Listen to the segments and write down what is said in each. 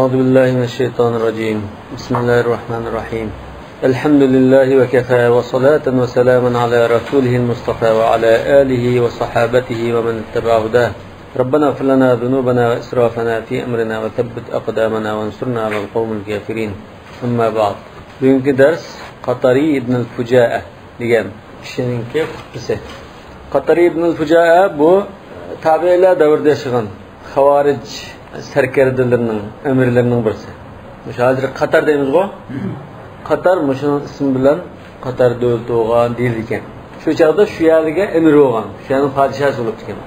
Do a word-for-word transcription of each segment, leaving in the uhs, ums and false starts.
أعوذ بالله من الشيطان الرجيم. بسم الله الرحمن الرحيم. الحمد لله وكفى وصلاة وسلاما على رسوله المصطفى وعلى آله وصحابته ومن اتبع هداه. ربنا اغفر لنا ذنوبنا وإسرافنا في أمرنا وثبت أقدامنا وانصرنا على القوم الكافرين. أما بعد. بۈگۈنكى دەرس قاتارى ئىبنۇل فۇجائە دېگەن كىشىنىڭكى خۇتبىسى. قاتارى ئىبنۇل فۇجائە بۇ تابىئىيلار دەۋرىدە ياشىغان خاۋارىج سەركەردىلىرىنىڭ، ئەمىرلىرىنىڭ بىرسى. مۇشۇ ھازىر قاتار دەيمىزغۇ؟ قاتار مۇشۇنىڭ ئىسمى بىلەن قاتار دۆلىتى بولغان دېيىلىدىكەن. شۇ چاغدا شۇ يەرگە ئەمىر بولغان، شۇ يەرنىڭ پادىشاھى بولۇپتىكەن.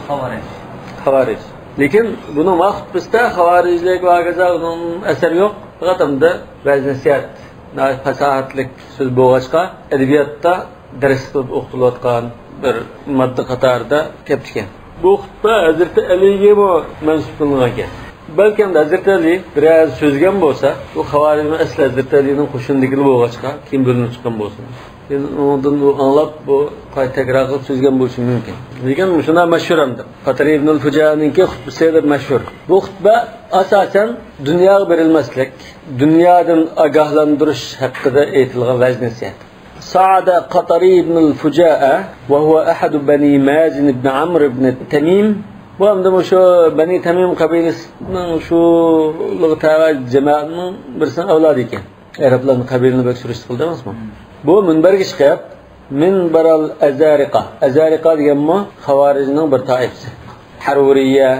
خاۋارىج. خاۋارىج. لېكىن بۇنىڭ ما خۇتبىسىدە خاۋارىجلىك ۋە ھاكازا ئۇنىڭ ئەسەر يوق. پەقەت ئەمدى ۋەز نەسىھەت، ناھايىتى پاساھەتلىك سۆز بولغاچقا، ئەدەبىياتتا دەرس قىلىپ ئوقۇتۇلۇۋاتقان بىر ماددا قاتارىدا كەپتىكەن. بۇ خۇتبە ھەزرىتى ئەلىگىمۇ مەنسۇپ قىلىنغانىكەن. بەلكىم ھەزرىتى ئەلى بىرەر سۆزگەن بولسا، بۇ خاۋارىجمۇ ئەسلى ھەزرىتى ئەلىنىڭ قوشۇنىدىكىلا بولغاچقا، كېيىن بۆلۈنۈپ چىققان بولسۇن. كېيىن ئۇنىڭدىن ئۇ ئاڭلاپ، بۇ قايتا تەكرار قىلىپ سۆزگەن بولۇشى مۇمكىن. لېكىن مۇشۇنداق مەشھۇر ئەمدى. قاتارى ئىبنۇل فۇجانىڭكى خۇتبىسى دەپ مەشھۇر. بۇ خۇتبە ئاساسەن دۇنياغا بېرىلمەسلىك، دۇنيادىن ئاگاھلاندۇرۇش ھەققىدە ئېيتىلغان ۋەز نەسىھەت. صعد قطري بن الفجاءة وهو أحد بني مازن بن عمرو بن تميم. بۇ ئەمدى مۇشۇ بەنى تەمىم قەبىلىسىنىڭ شۇلىغا تەۋە جامائەتنىڭ بىرسىنىڭ ئەۋلادى ئىكەن. ئەرەبلەرنىڭ قەبىلىنى بەك سۈرۈشتە قىلدى ئەمەسمۇ؟ بۇ مۇنبەرگە چىقىپ، مىنبەرەل ئەزارىقە. ئەزارىقە دېگەنمۇ خاۋارىجنىڭ بىر تائىپىسى. ھەرۋىرىيە،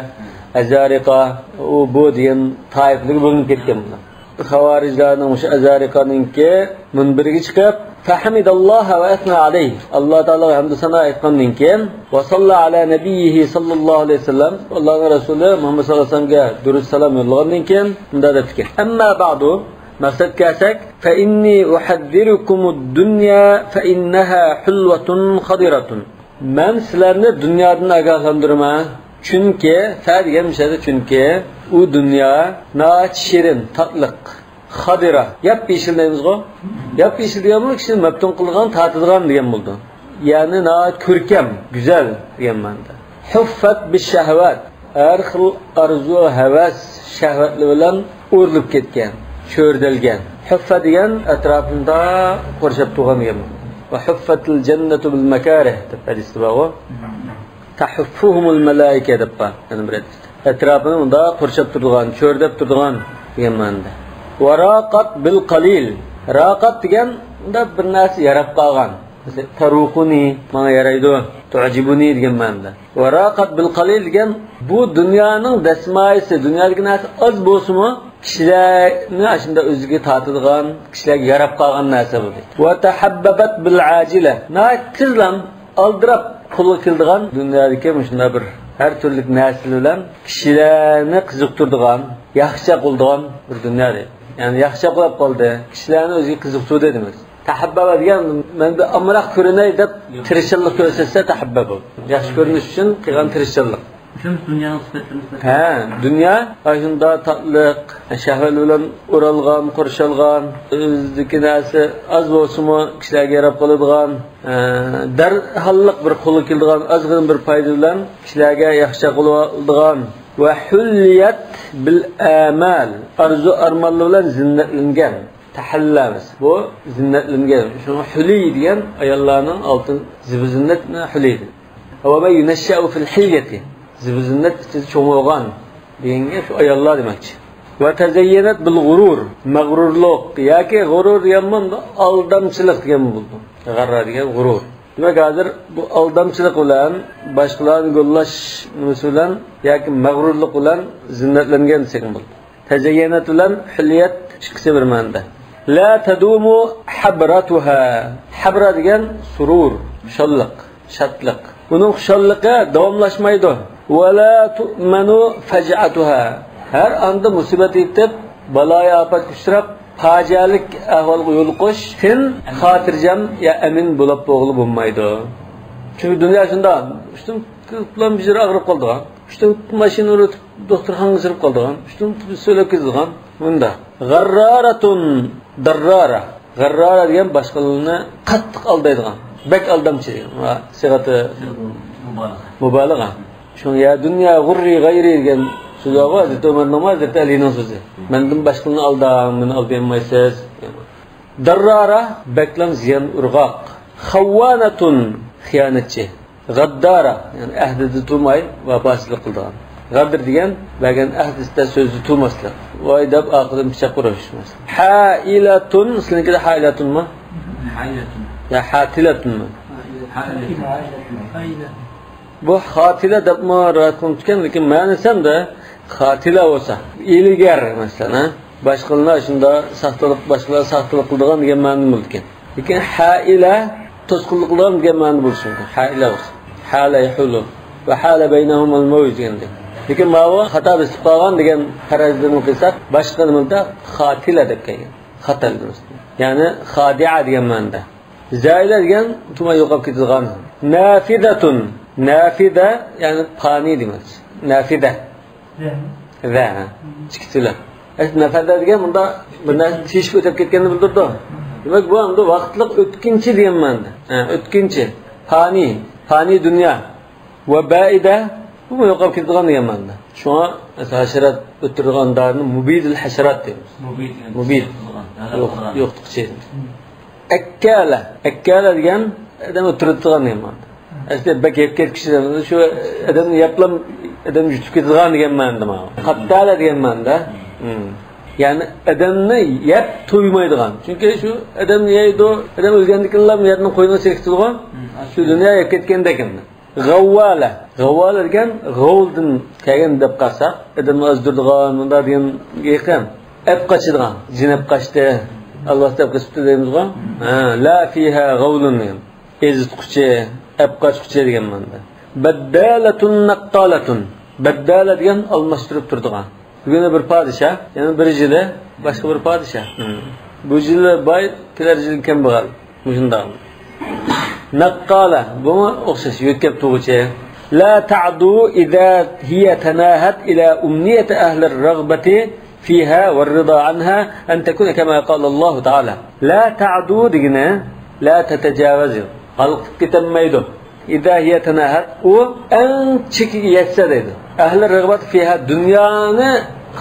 ئەزارىقە، ئۇ بۇ دېگەن تائىپىلەرگە بۆلۈنۈپ كەتكەن بۇلار. خاۋارىجلارنىڭ مۇشۇ ئەزارىقەنىڭكى مۇنبىرىگە چىقىپ، فحمد الله وأثنى عليه. ئاللا تائالاغا ھەمدۇ سانا ئېيتقاندىن كېيىن، وصلى على نبيه صلى الله عليه وسلم. ئاللانىڭ رەسۇلى مۇھەممەد سەللەللاھۇ ئەلەيھى ۋەسەللەمگە دۇرۇد سالام يوللىغاندىن كېيىن مۇنداق دەپتىكەن. أما بعد، مەقسەتكە كەلسەك، فإني أحذركم الدنيا فإنها حلوة خضرة. مەن سىلەرنى دۇنيادىن ئاگاھلاندۇرىمەن. چۈنكى، فە دېگەن مۇشۇ يەردە چۈنكى، ئۇ دۇنيا ناھايىتى شېرىن، تاتلىق، خادىرا، ياپيېشىل دەيمىزغۇ؟ ياپيېشىل دېگەن بۇ كىشىنى مەپتۇن قىلىدىغان، تارتىدىغان دېگەن بولىدۇ. يەنى ناھايىتى كۆركەم، گۈزەل دېگەن مەنىدە. حفت بالشهوات، ھەر خىل ئارزۇ، ھەۋەس، شەھۋەتلەر بىلەن ئورىلىپ كەتكەن، چۆرىدەلگەن. ھۇففە دېگەن ئەتراپىندا قورشاپ تۇرغان دېگەن. ۋە ھۇففەتىل جەننەتۇ بىل مەكارىھ دەپ ھەدىستە بارغۇ. تەھۇففۇھۇمۇل مەلائىكە دەپ بار يەنە بىر ھەدىستە. ئەتراپىنى ئۇنداق قورشاپ تۇرىدىغان، چۆرىدەپ تۇرىدىغان دېگەن مەنىدە. ۋە راقەت بىل قەلىل. راقەت دېگەن ئۇنداق بىر نەرسە ياراپ قالغان. مەسىلەن، تەرۇقۇنى، ماڭا يارايدۇ، تۇئجىبۇنى دېگەن مەنىدە. ۋە راقەت بىل قەلىل دېگەن بۇ دۇنيانىڭ دەسمايىسى، دۇنيادىكى نەرسە ئاز بولسىمۇ، كىشىلەرنى ئاشۇنداق ئۆزىگە تارتىدىغان، كىشىلەرگە ياراپ قالغان نەرسە بۇ دەيدۇ. ۋە تەھەببەبەت بىل ئاجىلە. ناھايىتى تېزلا ئالدىراپ قولغا كېلىدىغان دۇنيادىكى مۇشۇنداق بىر ھەر تۈرلۈك نەرسىلەر بىلەن كىشىلەرنى قىزىقتۇرىدىغان، ياخشىچاق بولىدىغان بىر دۇنيا دەيدۇ. يەنى ياخشىچاق بولۇپ قالدى، كىشىلەرنى ئۆزىگە قىزىقتۇردى دېمەك. تەھەببەبە دېگەن، مەن بىر ئامراق كۆرۈنەي دەپ تىرىشچانلىق كۆرسەتسە، تەھەببەبە. ياخشى كۆرۈنۈش ئۈچۈن قىلغان تىرىشچانلىق. شۇ دۇنيانىڭ سۈپەتلىرى، سۈپەتلىرى. ھە، دۇنيا ئاشۇنداق تاتلىق، شەھۋەت بىلەن ئورالغان، قورشالغان، ئۆزىدىكى نەرسە ئاز بولسىمۇ، كىشىلەرگە ياراپ قالىدىغان، ئە، دەرھاللىق بىر قولغا كېلىدىغان ئازغىنە بىر پايدا بىلەن كىشىلەرگە ياخشىچاق بولىدىغان. ۋە ھۇللىيەت بىل ئامال، ئارزۇ ئارمانلار بىلەن زىننەتلەنگەن. تەھەللەمىز. بۇ زىننەتلەنگەن. شۇڭا ھۈلىي دېگەن ئاياللارنىڭ ئالتۇن زىبۇ زىننەت ھۈلىي. ۋە مەن يۇنەششەئۇ فىل ھىليەتى. زىبۇ زىننەت ئىچىدە چوڭ بولغان دېگەنگە شۇ ئاياللار دېمەكچى. ۋە تەزەييەنەت بىل غۇرۇر. مەغرۇرلۇق ياكى غۇرۇر دېگەن بۇ ئالدامچىلىق دېگەن بولىدۇ. غەررا دېگەن غۇرۇر. دېمەك، ھازىر بۇ ئالدامچىلىق بىلەن، باشقىلارنى گوللاش نېمىسى بىلەن ياكى مەغرۇرلۇق بىلەن زىننەتلەنگەن دېسەك بولىدۇ. تەزەييەنەت بىلەن ھۈليەت ئىككىسى بىر مەنىدە. لا تەدۇمۇ ھەبرەتۇھا. ھەبرە دېگەن سۇرۇر، خۇشاللىق، شادلىق. ئۇنىڭ خۇشاللىقى داۋاملاشمايدۇ. ۋە لا تۇئمەنۇ فەجئەتۇھا. ھەر ئاندا مۇسىبەت يېتىپ، بالايىئاپەتكە ئۇچراپ، پاجىئەلىك ئەھۋالغا يولۇقۇشتىن خاتىرجەم يا ئەمىن بولاپ بولغىلى بولمايدۇ. چۈنكى دۇنيا شۇنداق، ئۇشتۇم بىلەن بىر ئاغرىپ قالىدىغان. ئۈچتىن ماشىنا ئۇرۇپ دوختۇرخانىغا سېلىپ قالىدىغان، ئۈچتىن سۆلەپ كېتىدىغان، مۇنداق. غەررارەتۇن دەررارە. غەررارە دېگەن باشقىلارنى قاتتىق ئالدايدىغان، بەك ئالدامچى دېگەن. ۋە سىغەتى مۇبالىغە. مۇبالىغە. شۇڭا يا دۇنيا غۇررى غەيرى دېگەن سۆزى بارغۇ، ھەزرىتى ئۆمەرنىڭمۇ، ھەزرىتى ئەلىنىڭ سۆزى. مەندىن باشقىلارنى ئالداڭ، مېنى ئالدىيالمايسىز. داررارە، بەكلا زىيان ئۇرغاق. خەۋۋانەتۇن، خىيانەتچى. غەددارە، يەنى ئەھدىدە تۇرماي ۋاپاسىزلىق قىلىدىغان. غەدر دېگەن بەرگەن ئەھدىدە، سۆزدە تۇرماسلىق. ۋاي دەپ ئارقىدىن پىچاق ئۇرۇش. ھائىلەتۇن، سىلىنىڭكىدە ھائىلەتۇنمۇ؟ ھائىلەتۇن. يا ھاتىلەتۇنمۇ؟ ھائىلەتۇن. بۇ خاتىلە دەپمۇ رىۋايەت قىلىنىدىكەن، لېكىن مەنىسى ئەمدى خاتىلە بولسا، ھىيلىگەر، مەسىلەن، ھە؟ باشقىلارنى شۇنداق ساختىلىق، باشقىلار ساختىلىق قىلىدىغان دېگەن مەنىدە بولىدىكەن. لېكىن ھائىلە توسقۇنلۇق قىلىدىغان دېگەن مەنىدە بولۇشى مۇمكىن. ھائىلە بولسا. ھالە يەھۇلۇ. ۋە ھالە بەينەھۇمۇل مەۋج دېگەندەك. لېكىن ماۋۇ خاتا بېسىپ قالغان دېگەن پەرەزدىن قىلساق، باشقا نېمىدە خاتىلە دەپ كەلگەن. خاتا دېمەس. يەنى خادىئە دېگەن مەنىدە. زائىلە دېگەن تۇماي يوقاپ كېتىدىغان. نافىدەتۇن. نافىدە، يەنى پانىي دېمەكچى. نافىدە. ۋە. ۋە. ئىككى تىلى. ئەسلى نەفەدە دېگەن مۇندا بىر نەرسە تېشىپ ئۆتۈپ كەتكەننى بىلدۈرىدۇ. دېمەك، بۇ ئەمدى ۋاقىتلىق ئۆتكۈنچى دېگەن مەنىدە. ھە، ئۆتكۈنچى. پانىي. پانىي دۇنيا. ۋە بەئىدە، بۇمۇ يوقاپ كېتىدىغان دېگەن مەنىدە. شۇڭا ھەشرات ئۆتتۈرىدىغان دارىنى مۇبىدىل ھەشرات دەيمىز. مۇبىد دېگەن مۇبىد. يوق، يوقىتقۇچى. ئەككالە. ئەككالە دېگەن ئادەمنى تۇرۇتىدىغان دېگەن مەنىدە. ئەسلى بەك يەپ كەتكۈچى دېگەن، شۇ ئادەمنى يەپلا ئادەم يۇتۇپ كېتىدىغان دېگەن مەنىدە ماۋۇ. قاتتالە دېگەن مەنىدە. ھىم. يەنى ئادەمنى يەپ تويمايدىغان. چۈنكى شۇ ئادەمنى يەيدۇ، ئادەم ئۆلگەندىن كېيىنلا يەرنىڭ قوينىغا سېلىپ كېتىدىغۇ. شۇ دۇنيا يەپ كەتكەندەك ئەمدى. غەۋۋالە. غەۋۋالە دېگەن غەۋلدىن كەلگەن دەپ قارىساق، ئادەمنى ئازدۇرىدىغان، مۇنداق دېگەنگە يېقىن. ئەپ قاچىدىغان، جىن ئەپ قاچتى، ئالۋاستى ئەپ قېچىپتۇ دەيمىزغۇ. ھە، لا فىھا غەۋلۇن دېگەن. ئېزىتقۇچى، ئەپ قاچقۇچى دېگەن مەنىدە. بەددالەتۇن نەققالەتۇن. بەددالە دېگەن ئالماشتۇرۇپ تۇرىدىغان. بۈگۈن بىر پادىشاھ، يەنە بىر يىلى باشقا بىر پادىشاھ. بۇ يىلى باي، كېلەر يىلى كەمبەغەل. مۇشۇنداق. نەققالە، بۇمۇ ئوخشاش، يۆتكەپ تۇرغۇچى. لا تەئدۇ ئىزا ھىيە تەناھەت ئىلا ئۇمنىيەتى ئەھلىر رەغبەتى فىھا ۋەررىدا ئەنھا ئەن تەكۇنە كەما قالاللاھۇ تائالا. لا تەئدۇ دېگىنى، لا تەتەجاۋەز، ھالقىپ كېتەلمەيدۇ. ئىزا ھىيە تەناھەت، ئۇ ئەڭ چېكىگە يەتسە دەيدۇ. ئەھلى رىغبەت فىھا، دۇنيانى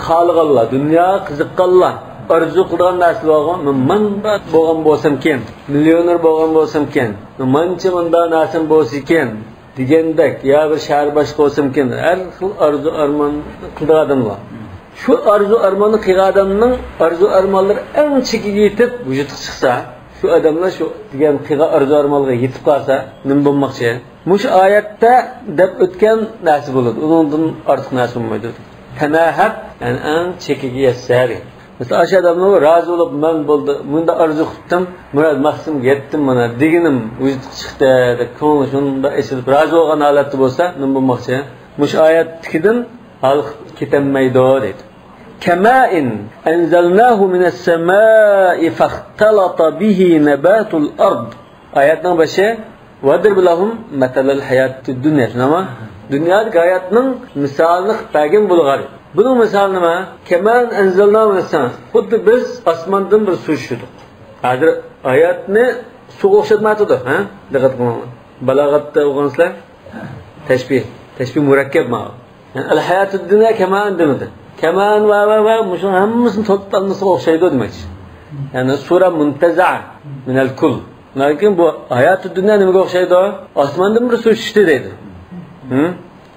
خالىغانلار، دۇنياغا قىزىققانلار، ئارزۇ قىلىدىغان نەرسىلەر بارغۇ، مەن مۇنداق بولغان بولسامكىن، مىليونېر بولغان بولسامكىن، مانچە مۇنداق نەرسەم بولسىكىن دېگەندەك، يا بىر شەھەر باشلىقى بولسامكىن، ھەر خىل ئارزۇ ئارمان قىلىدىغان ئادەملەر. شۇ ئارزۇ ئارماننى قىلغان ئادەمنىڭ ئارزۇ ئارمانلىرى ئەڭ چېكىگە يېتىپ ۋۇجۇدقا چىقسا، شۇ ئادەملەر شۇ دېگەن قىلغان ئارزۇ ئارمانلىرىغا يېتىپ قالسا، نېمە بولماقچى؟ مۇشۇ ئايەتتە دەپ ئۆتكەن نەرسە بولىدۇ. ئۇنىڭدىن ئارتۇق نەرسە بولمايدۇ. تەناھەت، يەنى ئەڭ چېكىگە يەتسە دېگەن. مەسىلەن، ئاشۇ ئادەمنىڭ رازى بولۇپ، مەن بولدى، مۇنداق ئارزۇ قىپتىم، مۇراد مەقسىتىمگە يەتتىم، مانا دېگىنىم ۋۇجۇدقا چىقتى دەپ كۆڭلى شۇنداق ئېچىلىپ، رازى بولغان ھالەتتە بولسا، نېمە بولماقچى؟ مۇشۇ ئايەتتىكىدىن ھالقىپ كېتەلمەيدۇ دەيدۇ. كەمائىن ئەنزەلناھۇ مىنەسسەمائى فەختەلەتە بىھى نەباتۇل ئەرد. ئايەتنىڭ بېشى، ۋەدرىب لەھۇم مەسەلەل ھاياتىد دۇنيا. شۇنداقمۇ؟ دۇنيادىكى ھاياتنىڭ مىسالىنى قىلىپ بەرگىن بۇلارغا. بۇنىڭ مىسالى نېمە؟ كەمائىن ئەنزەلناھۇ مىنەسسەما. خۇددى بىز ئاسماندىن بىر سۇ چۈشۈردۇق. ھازىر ھاياتنى سۇغا ئوخشاتمايۋاتىدۇ، ھە؟ دىققەت قىلىڭلار. بالاغەتتە ئوقۇغانسىلەر؟ تەشبىھ. تەشبىھ مۇرەككەپ ماۋۇ. يەنى، ئەل ھاياتۇد دۇنيا كەمائىن دېمىدى. كەمائىن ۋە، ۋە، ۋە، مۇشۇنىڭ ھەممىسىنى توپلىغاندا ئوخشايدۇ دېمەكچى. يەنى، سۇرە مۇنتەزەئە مىنەل كۇل. لېكىن بۇ ھاياتۇد دۇنيا نېمىگە ئوخشايدۇ؟ ئاسماندىن بىر سۇ چۈشتى دەيدۇ. ھە؟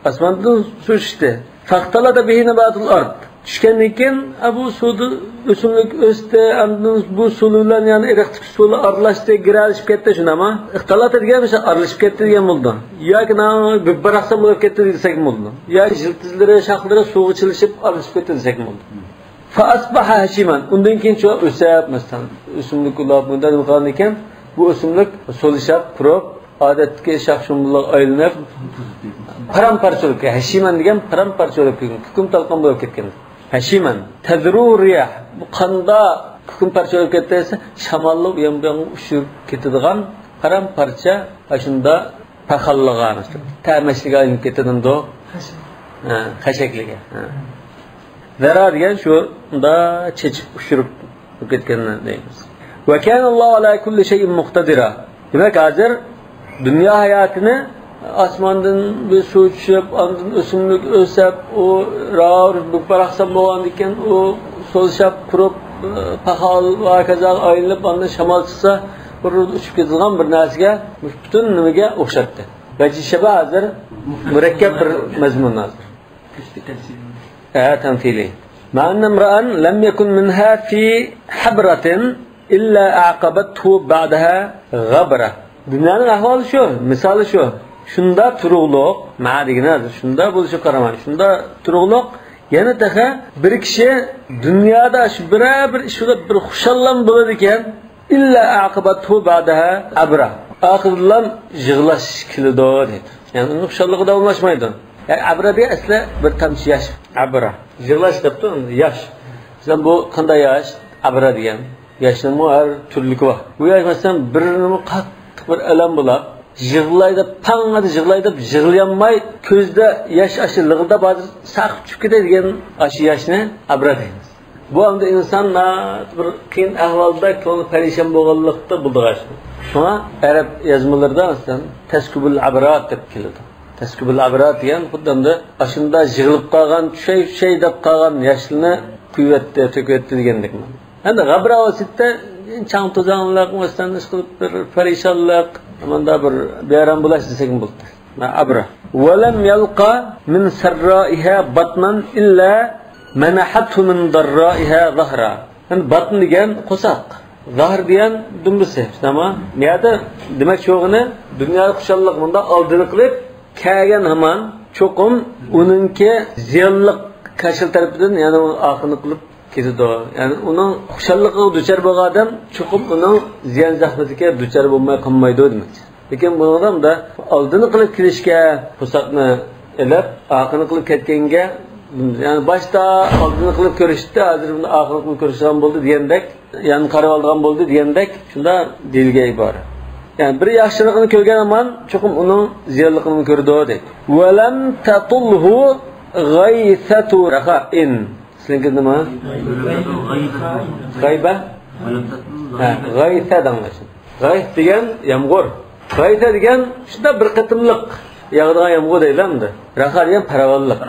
ئاسماندىن سۇ چۈشتى. فەختەلەتە بىھى نەباتۇل ئەرد. چۈشكەندىن كېيىن، ئە، بۇ سۇدا ئۆسۈملۈك ئۆستى، ئاندىن بۇ سۇ بىلەن، يەنى ئېرىقتىكى سۇلار ئارىلاشتى، گىرەلىشىپ كەتتى، شۇنداقمۇ؟ ئىختەلەتە دېگەن مۇشۇ ئارىلىشىپ كەتتى دېگەن بولىدۇ. ياكى ناغ بىر باراقسان بولۇپ كەتتى دېسەكمۇ بولىدۇ. ياكى يىلتىزلىرى، شاخلىرى سۇغا چىلىشىپ ئارىلىشىپ كەتتى دېسەكمۇ بولىدۇ. فەئەسبەھە ھەشىمەن. ئۇندىن كېيىن شۇ ئۆسۈپ، مەسىلەن، ئۆسۈملۈك ئۇلاپ، مۇنداق قىلغاندىن كېيىن بۇ ئۆسۈملۈك سولىشاپ، قۇرۇپ، ئادەتتىكى شاخ-شۇمبۇللارغا ئايلىنىپ، پارام-پارچە بولۇپ كەتكەن. ھەشىمەن دېگەن پارام-پارچە بولۇپ كەتكەن، كۇكۇم-تالقان بولۇپ كەتكەن. ھەشىمەن. تەزرۇھۇ رىياھ. بۇ قانداق كۇكۇم-پارچە بولۇپ كەتتى دېسە، شاماللا ئۇيان-بۇيانغا ئۇچۇرۇپ كېتىدىغان پارام-پارچە، ئاشۇنداق پاخاللىغان، تەمەشلىگە ئايلىنىپ كېتىدۇ. ھە، خەشەكلىگە. ھە. زەرا دېگەن شۇ، مۇنداق چېچىپ ئۇچۇرۇپ كېتىپ كەتكەننى دەيمىز. ۋە كانەللاھۇ ئەلا كۇللى شەيئىن مۇقتەدىرا. دېمەك، ھازىر دۇنيا ھاياتىنى ئاسماندىن بىر سۇ چۈشۈپ، ئاندىن ئۆسۈملۈك ئۆسۈپ، ئۇ راۋۇر بىر پاراقسان بولغاندىكىن، ئۇ سولىشاپ قۇرۇپ، پاخال ۋە ھاكازاغا ئايلىنىپ، ئاندىن شامال چىقسا، بىر ئۇچۇپ كېتىدىغان بىر نەرسىگە، مۇشۇ پۈتۈن نېمىگە ئوخشاتتى. ۋەجىشەبە ھازىر مۇرەككەپ بىر مەزمۇن ھازىر. ھە، تەمسىلىي. مع أن امرأ لم يكن منها في حبرة إلا أعقبته بعدها غبرة. دۇنيانىڭ ئەھۋالى شۇ، مىسالى شۇ. شۇندا تۇرۇقلۇق، مە دېگىنى ھازىر شۇندا بولۇشىغا قارىماي، شۇندا تۇرۇقلۇق، يەنە تېخى بىر كىشى دۇنيادا شۇ بىرەر بىر ئىش بىلەن بىر خۇشاللام بولىدىكەن، إلا أعقبته بعدها عبرة. ئاخىرىدىلا يىغلاش كېلىدۇ دەيدۇ. يەنى ئۇنىڭ خۇشاللىقى داۋاملاشمايدۇ. يەنى ئەبرە دېگەن ئەسلى بىر تامچە ياش. ئەبرە. يىغلاش دەپتۇ، ياش. مەسىلەن، بۇ قانداق ياش؟ ئەبرە دېگەن. ياشنىڭمۇ ھەر تۈرلۈكى بار. بۇ ياش، مەسىلەن، بىرىنىمۇ قاتتىق بىر ئەلەم بولاپ، يىغلاي دەپ، پاڭ ئەتە يىغلاي دەپ، يىغلىيالماي، كۆزىدە ياش ئاشۇ لىغىلداپ ھازىر ساقىپ چۈشۈپ كېتەي دېگەن ئاشۇ ياشنى ئەبرە دەيمىز. بۇ ئەمدى ئىنسان ناھايىتى بىر قىيىن ئەھۋالدا، كۆڭلى پەرىشان بولغانلىقتا بولىدىغان ئىش. شۇڭا ئەرەب يازمىلىرىدا، مەسىلەن، تەسكۇبۇل ئەبرار دەپ كېلىدۇ. تەسكۇبۇل ئەبرار دېگەن خۇددى ئەمدى ئاشۇنداق يىغىلىپ قالغان، چۈشەي، چۈشەي دەپ قالغان ياشلىرىنى قۇيۇۋەتتى، تۆكۈۋەتتى دېگەندەك. ئەمدى غەبرا ۋاسىتە چاڭ-توزانلىق، مەسىلەن، ئىشقىلىپ بىر پەرىشانلىق، ماندا بىر بىئارام بولاش دېسەكمۇ بولىدۇ. ئەبرا. ولم يلق من سرائها بطنا إلا منحته من ضرائها ظهرا. يەنى باتن دېگەن قورساق، زاھىر دېگەن دۈمبىسى. شۇنداقمۇ؟ بۇ يەردە دېمەكچى بولغىنى، دۇنيادا خۇشاللىق مۇنداق ئالدىنى قىلىپ كەلگەن ھامان چوقۇم ئۇنىڭكى زىيانلىق كاشىلا تەرىپىدىن، يەنى ئۇ ئاخىرىنى قىلىپ كېتىدۇ. يەنى ئۇنىڭ خۇشاللىقىغا دۇچار بولغان ئادەم چوقۇم ئۇنىڭ زىيان زەخمىتىگە دۇچار بولماي قالمايدۇ دېمەكچى. لېكىن بۇنىڭدا ئالدىنى قىلىپ كېلىشكە، پۇرسەتنى ئېلىپ، ئاخىرىنى قىلىپ كەتكەنگە، يەنى باشتا ئالدىنى قىلىپ كۆرۈشتى، ھازىر بۇنى ئاخىرىنى قىلىپ كۆرۈشىدىغان بولدى دېگەندەك، يەنى قارىۋالىدىغان بولدى دېگەندەك، شۇنداق دېيىلگەن ئىبارە. يەنى بىر ياخشىلىقىنى كۆرگەن ھامان چوقۇم ئۇنىڭ زىيانلىقىنى كۆرىدۇ دەيدۇ. ولم تطله غيثة رخاء. سىلىڭكى نېمە؟ غەيبە؟ ھە، غەيسە دەڭلار. غەيس دېگەن يامغۇر. غەيسە دېگەن شۇنداق بىر قېتىملىق ياغىدىغان يامغۇر دەيلى ئەمدى. رەخا دېگەن پاراۋانلىق.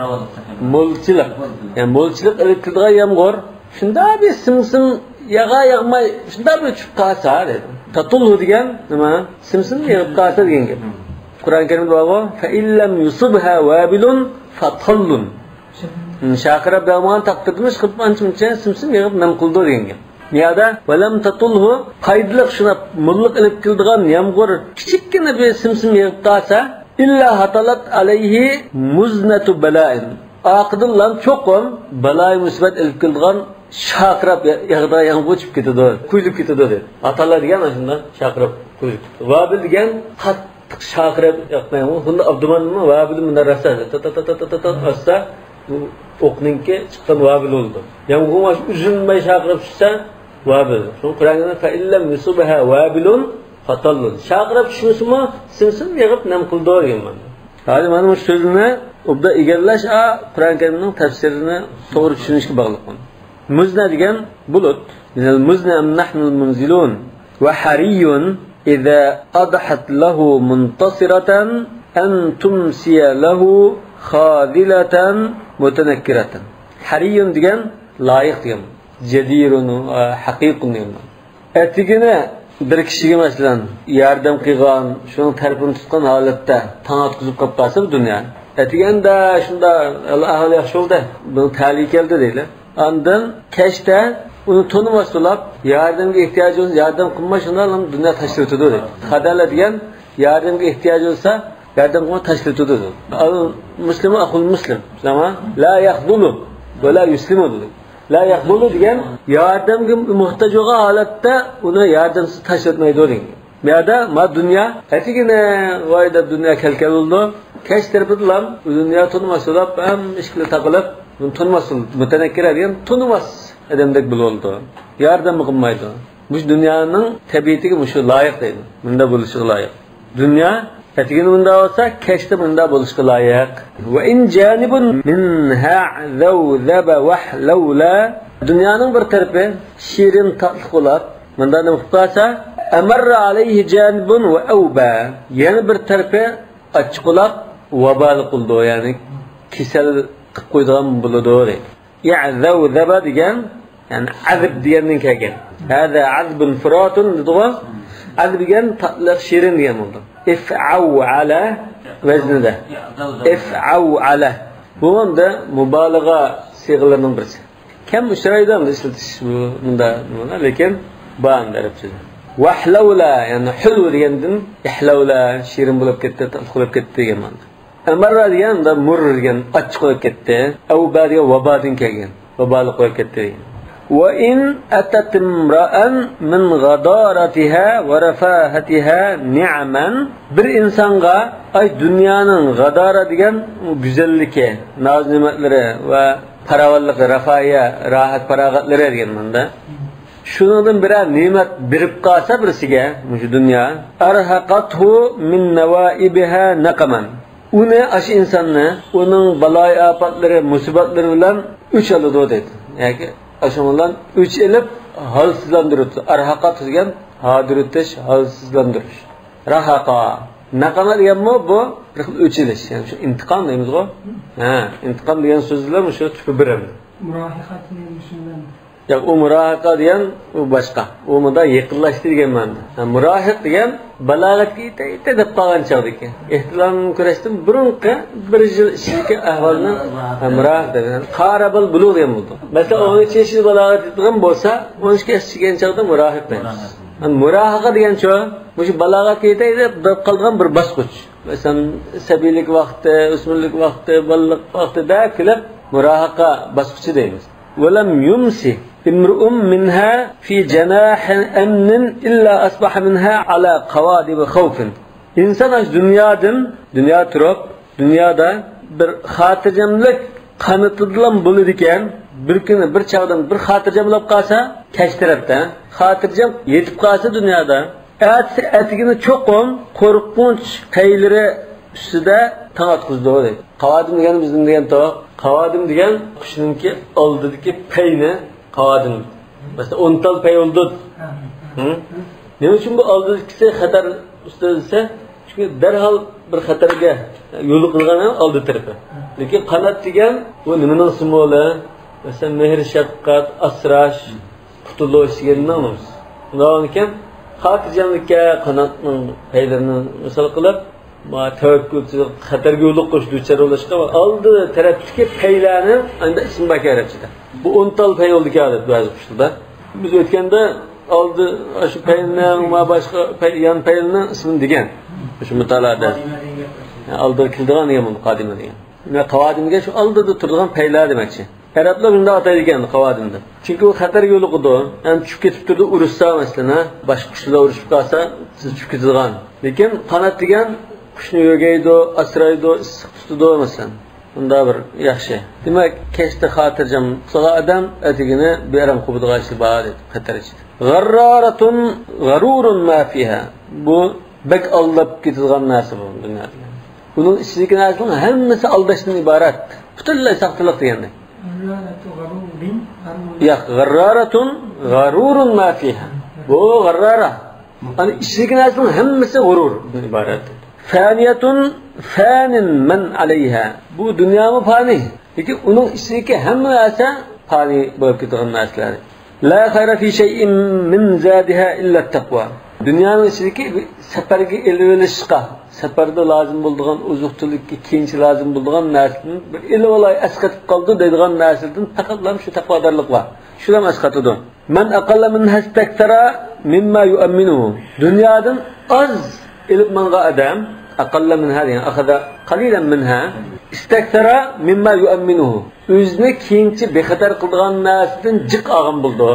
مولچىلىق. يەنى مولچىلىق ئېلىپ كېلىدىغان يامغۇر. شۇنداق بىر سىم-سىم ياغا ياغماي، شۇنداق بىر چۈشۈپ قالسا دەيدۇ. تطله دېگەن نېمە؟ سىم-سىم يېغىپ قالسا دېگەن گەپ. قۇرئان كەرىمدە بارغۇ، فإن لم يصبها وابل فطل. شارقىراپ ياغمىغان تەقدىردىمۇ ئىشقىلىپ ئانچە-مۇنچە سىم-سىم يېغىپ نەم قىلىدۇ دېگەن گەپ. بۇ يەردە ولم تطله، پايدىلىق شۇنداق موللىق ئېلىپ كېلىدىغان يامغۇر كىچىككىنە بىر سىم-سىم يېغىپ قالسا، إلا هطلت عليه مزنة بلاء. ئارقىدىنلا چوقۇم بالايى مۇسىبەت ئېلىپ كېلىدىغان شارقىراپ يا-، ياغىدىغان يامغۇر چۈشۈپ كېتىدۇ، قۇيۇلۇپ كېتىدۇ دەيدۇ. ھاتالا دېگەن ئاشۇنداق شارقىراپ قۇيۇلۇپ كېتىدۇ. ۋابىل دېگەن قاتتىق شارقىراپ ياغقان يامغۇر. بۇندا ئابدۇمان مۇندا راسا تا، تا، تا، تا، تا، تا، تا ئاستا بۇ ئوقنىڭكى چىققان ۋابىل بولىدۇ. يامغۇر مانا ئۈزۈلمەي شارقىراپ چۈشسە، ۋابىل. شۇڭا قۇرئاندا فإن لم يصبها وابل فطل. شارقىراپ چۈشمىسىمۇ، سىم-سىم يېغىپ نەم قىلىدۇ دېگەن مانا. ھازىر مانا بۇ سۆزنى ئوبدان ئىگىلەش، ئا، قۇرئان كەرىمنىڭ تەپسىرىنى توغرا چۈشىنىشكە باغلىق. مۇزنە دېگەن بۇلۇت. من المزن أم نحن المنزلون. وحري إذا أضحت له منتصرة أن تمسي له خاذلة متنكرة. ھەرىيۇن دېگەن لايىق دېگەن. جەدىرۇن، ئە، ھەقىقۇن دېگەن. ئەتىگىنى بىر كىشىگە، مەسىلەن، ياردەم قىلغان، شۇنىڭ تەرىپىنى تۇتقان ھالەتتە تاڭ ئاتقۇزۇپ قېلىپ قالسا بۇ دۇنيا. ئەتىگەندە شۇنداق، ئەھۋال ياخشى بولدى، بۇنىڭ تەلىيى كەلدى دەيلى. ئاندىن كەچتە ئۇنى تونۇماس بولاپ، ياردەمگە ئېھتىياجى بولسا ياردەم قىلماي، شۇنداق دۇنيا تاشلىۋېتىدۇ دەيدۇ. خادالە دېگەن ياردەمگە ئېھتىياجى بولسا ياردەم قىلماي تاشلىۋېتىدۇ دەيدۇ. ئەل مۇسلىمۇ ئەخۇل مۇسلىم. شۇنداقمۇ؟ لا يخذل ولا يسلم دېدى. لا يخذل دېگەن ياردەمگە موھتاج بولغان ھالەتتە ئۇنى ياردەمسىز تاشلىۋەتمەيدۇ دېگەن. بۇ يەردە ما دۇنيا ئەتىگىنە ۋاي دەپ دۇنيا كەل-كەل بولىدۇ. كەچ تەرىپىدىلا بۇ دۇنيا تونۇماس بولاپ، ھەممە ئىشىكلىرى تاقىلىپ، بۇنى تونۇماس بولىدۇ. مۇتەنەككىرە دېگەن تونۇماس ئادەمدەك بولۇۋالىدۇ. ياردەممۇ قىلمايدۇ. مۇشۇ دۇنيانىڭ تەبىئىتىگە مۇشۇ لايىق دەيدۇ. مۇنداق بولۇشىغا لايىق. دۇنيا ئەتىگىنى مۇنداق بولسا، كەچتە مۇنداق بولۇشقا لايىق. وإن جانب منها ذوذب وحلولا. دۇنيانىڭ بىر تەرىپى شېرىن تاتلىق بولاپ، مۇنداق نېمە قىلىپ قالسا، أمر عليه جانب وأوبى. يەنە بىر تەرىپى ئاچچىقۇلاق ۋابالىق بولىدۇ، يەنى كېسەل قىلىپ قويىدىغان بولىدۇ دەيدۇ. يەزەۋزەبە دېگەن، يەنى ئەزب دېگەندىن كەلگەن. ھازا ئەزبۇن فۇراتۇن دېدىغۇ. ئەزب دېگەن تاتلىق، شېرىن دېگەن بولىدۇ. ئىفئەۋئەلە ۋەزنىدە. ئىفئەۋئەلە. بۇ ئەمدى مۇبالىغە سىيغىلىرىنىڭ بىرسى. كەم ئۇچرايدۇ ئەمدى ئىشلىتىش بۇ، مۇنداق نېمىلەر، لېكىن بار ئەمدى ئەرەبچىدە. ۋەھلەۋلە، يەنى ھۈلۋە دېگەندىن ئىھلەۋلە، شېرىن بولۇپ كەتتى، تاتلىق بولۇپ كەتتى دېگەن مەنىدە. ئەمەررا دېگەن، مۇرر دېگەن، ئاچچىق بولۇپ كەتتى. ئەۋبا دېگەن، ۋابادىن كەلگەن، ۋابالىق بولۇپ كەتتى دېگەن. ۋە ئىن ئەتەت ئىمرەئەن مىن غادارەتىھا ۋە رەفاھەتىھا نىئەمەن. بىر ئىنسانغا، ئاي، دۇنيانىڭ غادارە دېگەن گۈزەللىكى، ناز-نېمەتلىرى ۋە پاراۋانلىقى، رەفاھىيە، راھەت-پاراغەتلىرى دېگەن مەنىدە. شۇنىڭدىن بىرەر نېمەت بېرىپ قالسا بىرسىگە، مۇشۇ دۇنيا، ئەرھەقەتھۇ مىن نەۋائىبىھا نەقەمەن. ئۇنى، ئاشۇ ئىنساننى، ئۇنىڭ بالايىئاپەتلىرى، مۇسىبەتلىرى بىلەن ئۆچ ئالىدۇ دەيدۇ. ياكى ئاشۇنىڭ بىلەن ئۆچ ئېلىپ، ھالسىزلاندۇرۇۋېتىدۇ. ئەرھەقەت دېگەن ھادۇرۇۋېتىش، ھالسىزلاندۇرۇش. رەھەقە. نەقەمە دېگەنمۇ بۇ بىر خىل ئۆچ ئېلىش. يەنى شۇ ئىنتىقام دەيمىزغۇ. ھە، ئىنتىقام دېگەن سۆز بىلەن شۇ تۈپە بىر ئەمدى. مۇراھىقەتنى مۇشۇ بىلەن ياق، ئۇ مۇراھىقە دېگەن ئۇ باشقا. ئۇ مۇندا يېقىنلاشتى دېگەن مەنىدە. ھە، مۇراھىق دېگەن بالاغەتكە يېتەي، يېتەي دەپ قالغان چاغدىكى. ئېھتىلام كۈرەشتىن بۇرۇنقى بىر يىل ئىچىدىكى ئەھۋالنى، ھە، مۇراھىق دەيمىز. قارابەل بۇلۇغ دېگەن بولىدۇ. مەسىلەن، ئون ئۈچ ياش بالاغەت يېتىدىغان بولسا، ئون ئىككى ياش چىققان چاغدا مۇراھىق دەيمىز. ھە، مۇراھىقە دېگەن شۇ، مۇشۇ بالاغەتكە يېتەي دەپ، دەپ قالغان بىر باسقۇچ. مەسىلەن، سەبىيلىك ۋاقتى، ئۆسمۈرلۈك ۋاقتى، بالىلىق ۋاقتى دەپ كېلىپ، مۇراھىقە باسقۇچى دەيمىز. ۋەلەم يۇمسى ئىمرۇئۇم مىنھا فى جاناھى ئەمنىن ئىللا ئەسبەھە مىنھا ئەلا قەۋادىبى خەۋفىن. ئىنسان ئاشۇ دۇنيادىن، دۇنيا تۇرۇپ، دۇنيادا بىر خاتىرجەملىك قانىتىدىلا بولىدىكەن، بىر كۈنى بىر چاغدىن بىر خاتىرجەم بولۇپ قالسا، كەچ تەرەپتە خاتىرجەم يېتىپ قالسا دۇنيادا، ئەتىسى ئەتىگىنى چوقۇم قورقۇنچ پەيلىرى ئۈستىدە تاڭ ئاتقۇزىدۇ دەيدۇ. قاۋادىم دېگەن بىزدىن دېگەن توق. قاۋادىم دېگەن قۇشنىڭكى ئالدىدىكى پەينى قاۋادىم. مەسىلەن، ئون تال پەي بولدى. ھە؟ نېمە ئۈچۈن بۇ ئالدىدىكىسى خەتەر ئۈستىدە دېسە، چۈنكى دەرھال بىر خەتەرگە يولۇقىدىغان ئالدى تەرىپى. لېكىن قانات دېگەن بۇ نېمىنىڭ سىمۋولى؟ مەسىلەن، مېھىر-شەپقەت، ئاسراش، قۇتۇلۇش دېگەننىڭ نېمىسى؟ شۇنداق بولغانىكەن، خاتىرجەملىككە قاناتنىڭ پەيلىرىنى مىسال قىلىپ، ما تەۋەككۈلچىلىك، خەتەرگە يولۇقۇش، دۇچار بولۇشقا ئالدى تەرەپتىكى پەيلەرنى ئەمدى ئىسمى بار ئەرەبچىدە. بۇ ئون تال پەي بولىدىكەن دەپ بەزى قۇشلاردا. بىز ئۆتكەندە ئالدى شۇ پەيلىنىڭ، ما باشقا پەي-، يان پەيلىنىڭ ئىسمىنى دېگەن. شۇ مۇتالىئەدە. ئالدىدا كېلىدىغان دېگەن بولدى، قادىمە دېگەن. قاۋادىمگە شۇ ئالدىدا تۇرىدىغان پەيلەر دېمەكچى. ئەرەبلەر بۇنداق ئاتايدىكەن قاۋادىم دەپ. چۈنكى ئۇ خەتەرگە يولۇقىدۇ. ھەم چۈشۈپ كېتىپ تۇرىدۇ، ئۇرۇشسا مەسىلەن، ھە، باشقا قۇشلار ئۇرۇشۇپ قالسا، سىز چۈشۈپ كېتىدىغان. لېكىن قانات دېگەن قۇشنى يۆگەيدۇ، ئاسرايدۇ، ئىسسىق تۇتىدۇ مەسىلەن. بۇنداق بىر ياخشى. دېمەك، كەچتە خاتىرجەم ئۇخلىغان ئادەم ئەتىگىنى بىئارام قوپىدىغان ئىشى بار دەيدۇ، خەتەر ئىچىدە. غەررارەتۇن غەرۇرۇن ما فىھا. بۇ بەك ئالداپ كېتىدىغان نەرسە بۇ دۇنيا دېگەن. بۇنىڭ ئىچىدىكى نەرسىنىڭ ھەممىسى ئالداشتىن ئىبارەت. پۈتۈنلەي ساختىلىق دېگەندەك. غەررارەتۇ غەرۇرىن غەرۇر. ياق، غەررارەتۇن غەرۇرۇن ما فىھا. بۇ غەررارە. ئەنە ئىچىدىكى نەرسىنىڭ ھەممىسى غۇرۇردىن ئىبارەت. فانىيەتۇن فانىن مەن ئەلەيھا. بۇ دۇنيامۇ پانىي. لېكىن ئۇنىڭ ئىچىدىكى ھەممە نەرسە پانىي بولۇپ كېتىدىغان نەرسىلەر. لا خەيرە فى شەيئىن مىن زادىھا ئىللا تەقۋا. دۇنيانىڭ ئىچىدىكى سەپەرگە ئېلىۋېلىشقا، سەپەردە لازىم بولىدىغان ئوزۇق-تۈلۈككە كېيىنچە لازىم بولىدىغان نەرسىدىن بىر ئېلىۋالاي، ئەسقېتىپ قالىدۇ دەيدىغان نەرسىدىن پەقەتلا شۇ تەقۋادارلىق بار. شۇلام ئەسقاتىدۇ. مەن ئەقەللە مىنھا ئىستەكسەرە مىمما يۇئەممىنۇھۇ. دۇنيادىن ئاز ئېلىپ ماڭغان ئادەم، ئەقەللە مىنھا دېگەن، ئەخەزە قەلىلەن مىنھا، ئىستەكسەرە مىمما يۇئەممىنۇھۇ. ئۆزىنى كېيىنچە بىخەتەر قىلىدىغان نەرسىدىن جىق ئالغان بولىدۇ.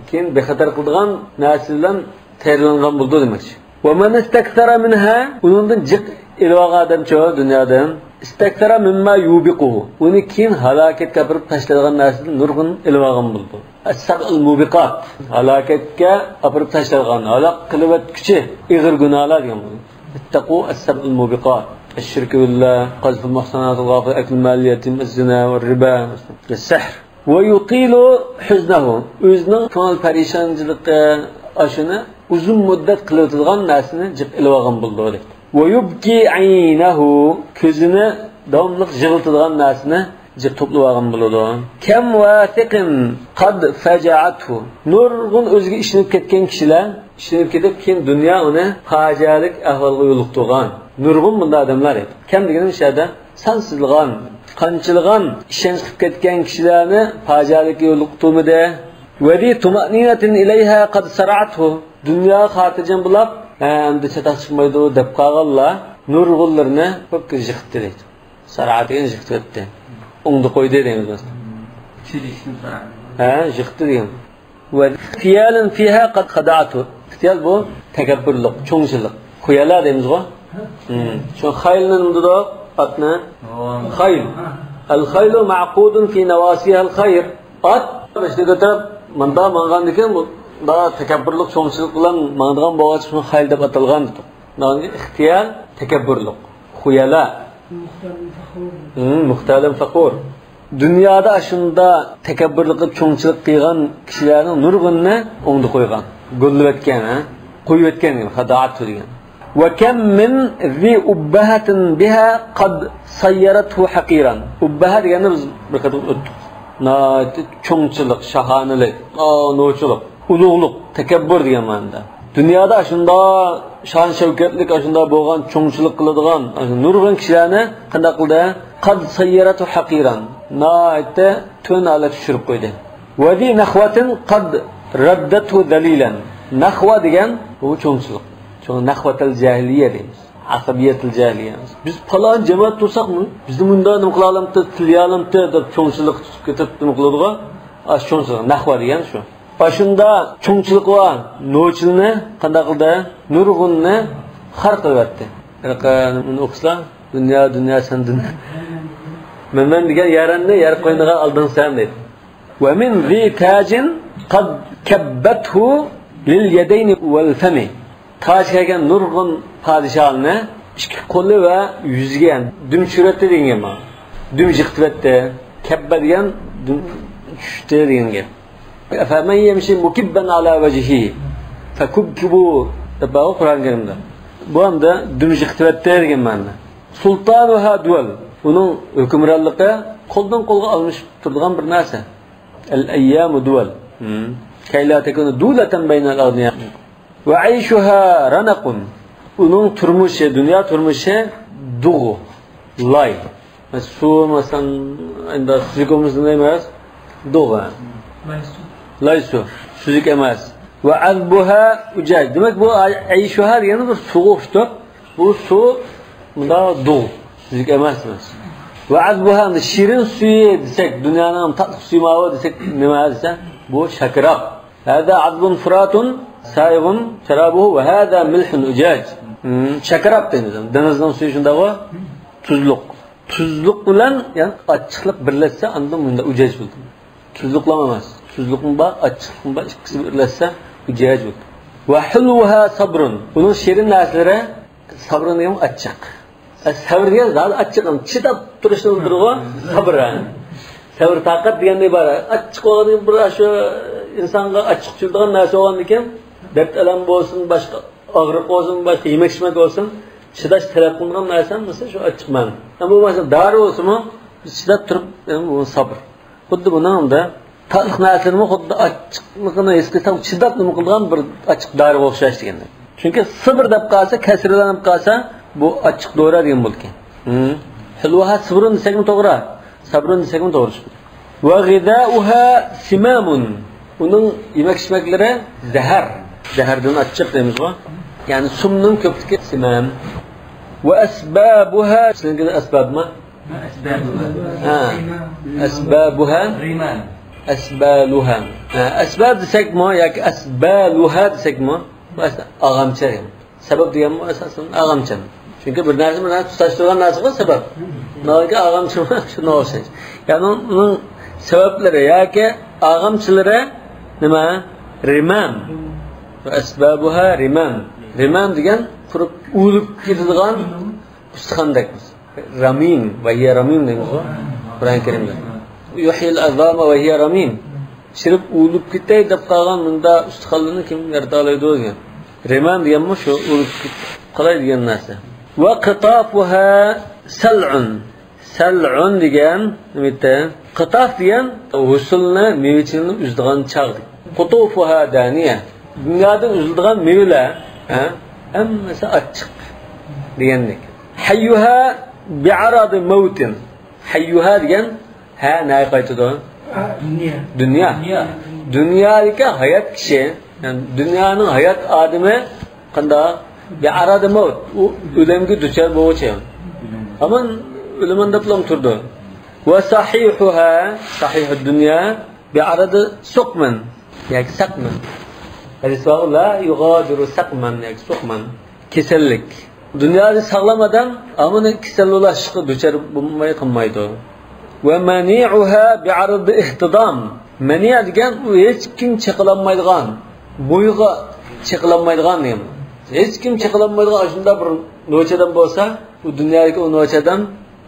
كېيىن بىخەتەر قىلىدىغان نەرسە بىلەن تەييارلانغان بولىدۇ دېمەكچى. ۋە مەن ئىستەكسەرە مىنھا، ئۇنىڭدىن جىق ئېلىۋالغان ئادەمچۇ دۇنيادىن؟ ئىستەكسەرە مىمما يۇبىقۇھۇ. ئۇنى كېيىن ھالاكەتكە ئاپىرىپ تاشلايدىغان نەرسىدىن نۇرغۇن ئېلىۋالغان بولىدۇ. ئەسسەبئۇل مۇبىقات. ھالاكەتكە ئاپىرىپ تاشلايدىغان، ھالاك قىلىۋەتكۈچى ئېغىر گۇناھلار دېگەن بولىدۇ. اتقوا السبع الموبقات. الشرك بالله، قذف المحصنات الغافلات، أكل مال اليتيم، الزنا والربا، السحر. ويطيل حزنه. ئۆزىنىڭ كۆڭۈل پەرىشانچىلىقى ئاشۇنى ئۇزۇن مۇددەت قىلىۋېتىدىغان نەرسىنى جىق ئېلىۋالغان بولىدۇ، دەيدۇ. ويبكي عينه، كۆزىنى داۋاملىق يىغلىتىدىغان نەرسىنى جىق توپلىۋالغان بولىدۇ. كم واثق قد فجعته، نۇرغۇن ئۆزىگە ئىشىنىپ كەتكەن كىشىلەر، ئىشىنىپ كېتىپ، كېيىن دۇنيا ئۇنى پاجىئەلىك ئەھۋالغا يولۇقتۇرغان نۇرغۇن بۇنداق ئادەملار ئىدى. كەم دېگىنىم شۇ يەردە سانسىزلىغان، قانچىلىغان ئىشەنچ قىلىپ كەتكەن كىشىلەرنى پاجىئەلىككە يولۇقتۇرمىدى. وذي طمأنينة إليها قد صرعته، دۇنياغا خاتىرجەم بولاپ، ھە، ئەمدى چاتاق چىقمايدۇ دەپ قالغانلار نۇرغۇنلىرىنى كۆپ يىقىتتى دەيدۇ. سارا دېگەن يىقىتىۋەتتى. ئوڭدا قويدى دەيمىز مەسىلەن. چېلىشتىن سارا. ھە، يىقىتتى دېگەن. واغتيالا فيها قد خدعته. ئىختىيال بۇ تەكەببۇرلۇق، چوڭچىلىق. خۇيالا دەيمىزغۇ؟ ھە. شۇ خايلنى نېمە دېدۇق؟ ئاتنى. خايل. الخيل معقود في نواصيها الخير. ئات بېشىنى كۆتۈرۈپ مۇنداق ماڭغاندىكىن، بۇ دا تەكەببۇرلۇق، چوڭچىلىق بىلەن ماڭىدىغان بولغاچقا شۇنى خايل دەپ ئاتالغان دېدۇق. مانا ئىختىيال تەكەببۇرلۇق. خۇيالا. مۇختالىن فەخۇر. ھىم، مۇختالىن فەخۇر. دۇنيادا ئاشۇنداق تەكەببۇرلۇق قىلىپ، چوڭچىلىق قىلغان كىشىلەرنىڭ نۇرغۇنىنى ئوڭدا قويغان. گوللىۋەتكەن، ھە؟ قويۇۋەتكەن دېگەن، خاداته دېگەن. وكم من ذي أبهة بها قد صيرته حقيرا. ئۇببەھە دېگەننى بىز بىر قېتىم ئۆتتۇق. ناھايىتى چوڭچىلىق، شاھانىلىك، ئا، نوچىلىق، ئۇلۇغلۇق، تەكەببۇر دېگەن مەنىدە. دۇنيادا ئاشۇنداق شان-شەۋكەتلىك، ئاشۇنداق بولغان، چوڭچىلىق قىلىدىغان، ئاشۇ نۇرغۇن كىشىلەرنى قانداق قىلدى؟ قد صيرته حقيرا. ناھايىتى تۆۋەن ھالەتكە چۈشۈرۈپ قويدى. وذي نخوة قد ردته ذليلا. نەخۋە دېگەن بۇ چوڭچىلىق. چوڭ نەخۋەتەل جاھىلىيە دەيمىز. ئەسەبىيەتىل جاھىلىيە. بىز پالان جەمەت تۇرساقمۇ، بىزنى مۇنداق نېمە قىلالامتى، تىللىيالامتى دەپ چوڭچىلىق تۇتۇپ كېتىپ نېمە قىلىدىغۇ؟ ئاشۇ چوڭچىلىق، نەخۋە دېگەن شۇ. ئاشۇنداق چوڭچىلىقى بار نوچىلىنى قانداق قىلدى؟ نۇرغۇنىنى خار قىلىۋەتتى. ھېلىقى ئۇنى ئوقۇسىلا، دۇنيا، دۇنيا، سەن دۇنيا. مەن، مەن دېگەن يارەننى يەر قوينىغا ئالدىڭ سەن دەيدۇ. ومن ذي تاج قد كبته لليدين والفم. تاج كىيگەن نۇرغۇن پادىشاھلارنى ئىككى قولى ۋە يۈزىگە دۈم چۈشۈرەتتى دېگەن گەپ. دۈم يىقىتىۋەتتى. كەببە دېگەن دۈم چۈشتى دېگەن گەپ. أفمن يمشي مكبا على وجهه فكبكبوا دەپ بارغۇ قۇرئان كەرىمدە. بۇ ئەمدى دۈم يىقىتىۋەتتى دېگەن مەنىدە. سلطانها دول. ئۇنىڭ ھۆكۈمرانلىقى قولدىن قولغا ئالمىشىپ تۇرىدىغان بىر نەرسە. الأيام دول. كي لا تكون دولة بين الأغنياء. وعيشها رنق. ئۇنىڭ تۇرمۇشى، دۇنيا تۇرمۇشى دۇغ، لاي. سۇ، مەسىلەن، ئەمدى سۈزۈك بولمىسا نېمە ئەمەس؟ دۇغ. لاي سۇ. لاي سۇ. سۈزۈك ئەمەس. وعذبها أجاج. دېمەك، بۇ ئەيشۇھا دېگەننى بىر سۇغا ئوخشىتىپ، بۇ سۇ مۇنداق دۇغ، سۈزۈك ئەمەس، ئەمەس. وعذبها، شېرىن سۈيى دېسەك، دۇنيانىڭ تاتلىق سۈيى ماۋۇ دېسەك، نېمە دېسە، بۇ شاكىراپ. هذا عذب فرات سائغ شرابه وهذا ملح أجاج. شاكىراپ دەيمىز. دېڭىزنىڭ سۈيى شۇنداقغۇ، تۇزلۇق. تۇزلۇق بىلەن، يەنى ئاچچىقلىق بىرلەشسە، ئاندىن مۇنداق ئۇجاج بولىدۇ. تۇزلۇقلام ئەمەس. تۇزلۇقمۇ بار، ئاچچىقلىقمۇ بار، ئىككىسى بىرلەشسە ئۇجاج بولىدۇ. وحلوها صبر. ئۇنىڭ شېرىن نەرسىلىرى، سابىر دېگەن ئاچچىق. سەۋر دېگەن زادى ئاچچىق، چىداپ تۇرۇشنى بىلدۈرىدىغۇ سابىر. سەۋر تاقەت دېگەندىن ئىبارەت. ئاچچىق بولغاندىن بىر شۇ ئىنسانغا ئاچچىق تۇيۇلىدىغان نەرسە بولغاندىكىن، دەرد ئەلەم بولسۇن، باشقا ئاغرىق بولسۇن، باشقا يېمەك ئىچمەك بولسۇن، چىداش تەلەپ قىلىنغان نەرسە مۇشۇ ئاچچىق مەن. ئەمما بولمىسا دارى بولسىمۇ، بىز چىداپ تۇرۇپ، ئۇ سابىر. خۇددى بۇنىڭدا تاتلىق نەرسىلەرمۇ خۇددى ئاچچىقلىقىنى ھېس قىلساڭ، چىداپ نېمە قىلىدىغان بىر ئاچچىق دارىغا ئوخشاش دېگەندەك. چۈنكى سىبىر دەپ قالسا، كەسرىلەنىپ قالسا، بۇ ئاچچىق دورا دېگەن بولىدىكەن. ھىلۋاھا سىبرۇن دېسەكمۇ توغرا، سابرۇن دېسەكمۇ توغرا چىقىدۇ. ۋە غىزائۇھا سىمامۇن. ئۇنىڭ يېمەك ئىچمەكلىرى زەھەر. زەھەردىن ئاچچىق دەيمىزغۇ. يەنى سۇمنىڭ كۆپلۈكى سىمام. ۋە ئەسبابۇھا، سىزنىڭكى ئەسبابمۇ؟ ھە. ئەسبابۇھا. ئەسبالۇھا. ھە، ئەسباب دېسەكمۇ ياكى ئەسبالۇھا دېسەكمۇ، بۇ ئەسلى ئاغامچە دېگەن. سەۋەب دېگەنمۇ ئاساسەن ئاغامچە. چۈنكى بىر نەرسە بىر نەرسە تۇتاشتۇرغان نەرسىغۇ سەۋەب. ماۋۇكى ئاغامچىمۇ شۇنىڭغا ئوخشاش. يەنى ئۇنىڭ سەۋەبلىرى ياكى ئاغامچىلىرى نېمە؟ رىمام. ۋە ئەسبابۇھا رىمام. رىمام دېگەن قۇرۇپ ئۇۋۇلۇپ كېتىدىغان ئۇستىخاندەك. رامىم، ۋە ھىيە رامىم دەيمىزغۇ قۇرئان كەرىمدە. يۇھيىل ئىزامە ۋە ھىيە رامىم. چىرىپ ئۇۋۇلۇپ كېتەي دەپ قالغان مۇنداق ئۇستىخانلىرىنى كىم يارىتالايدۇ دېگەن. رىمام دېگەنمۇ شۇ ئۇۋۇلۇپ كېتىپ قالاي دېگەن نەرسە. وقطافها سلع. سەلئۇن دېگەن نېمە؟ قىتاف دېگەن ھوسۇلنى، مېۋىچىنى ئۈزىدىغان چاغ. قطوفها دانية. دۇنيادا ئۈزۈلىدىغان مېۋىلەر، ھە؟ ھەممىسى ئاچچىق دېگەندەك. حيها بعرض موت. حيها دېگەن، ھە، نەگە قايتىدۇ؟ دۇنيا. دۇنيا. دۇنيا. دۇنيادىكى ھايات كىشى، يەنى دۇنيانىڭ ھايات ئادىمى قانداق؟ بعرض موت. ئۇ ئۆلۈمگە دۇچار بولغۇچە ھامان ئۆلىمەن دەپلا تۇرىدۇ. وصحيحها، صحيح الدنيا، بعرض سقم ياكى سقم. ھەدىس بار، لا يغادر سقما ياكى سقما. كېسەللىك. دۇنيادا ساغلام ئادەم ئامما كېسەل بولۇشقا دۇچار بولماي قالمايدۇ. ومنيعها بعرض اهتضام. مەنيە دېگەن ئۇ ھېچكىم چېقىلالمايدىغان، بويىغا چېقىلالمايدىغان دېگەن. ھېچكىم چېقىلالمايدىغان ئاشۇنداق بىر نوچى ئادەم بولسا، ئۇ دۇنيادىكى ئۇ نوچى ئادەم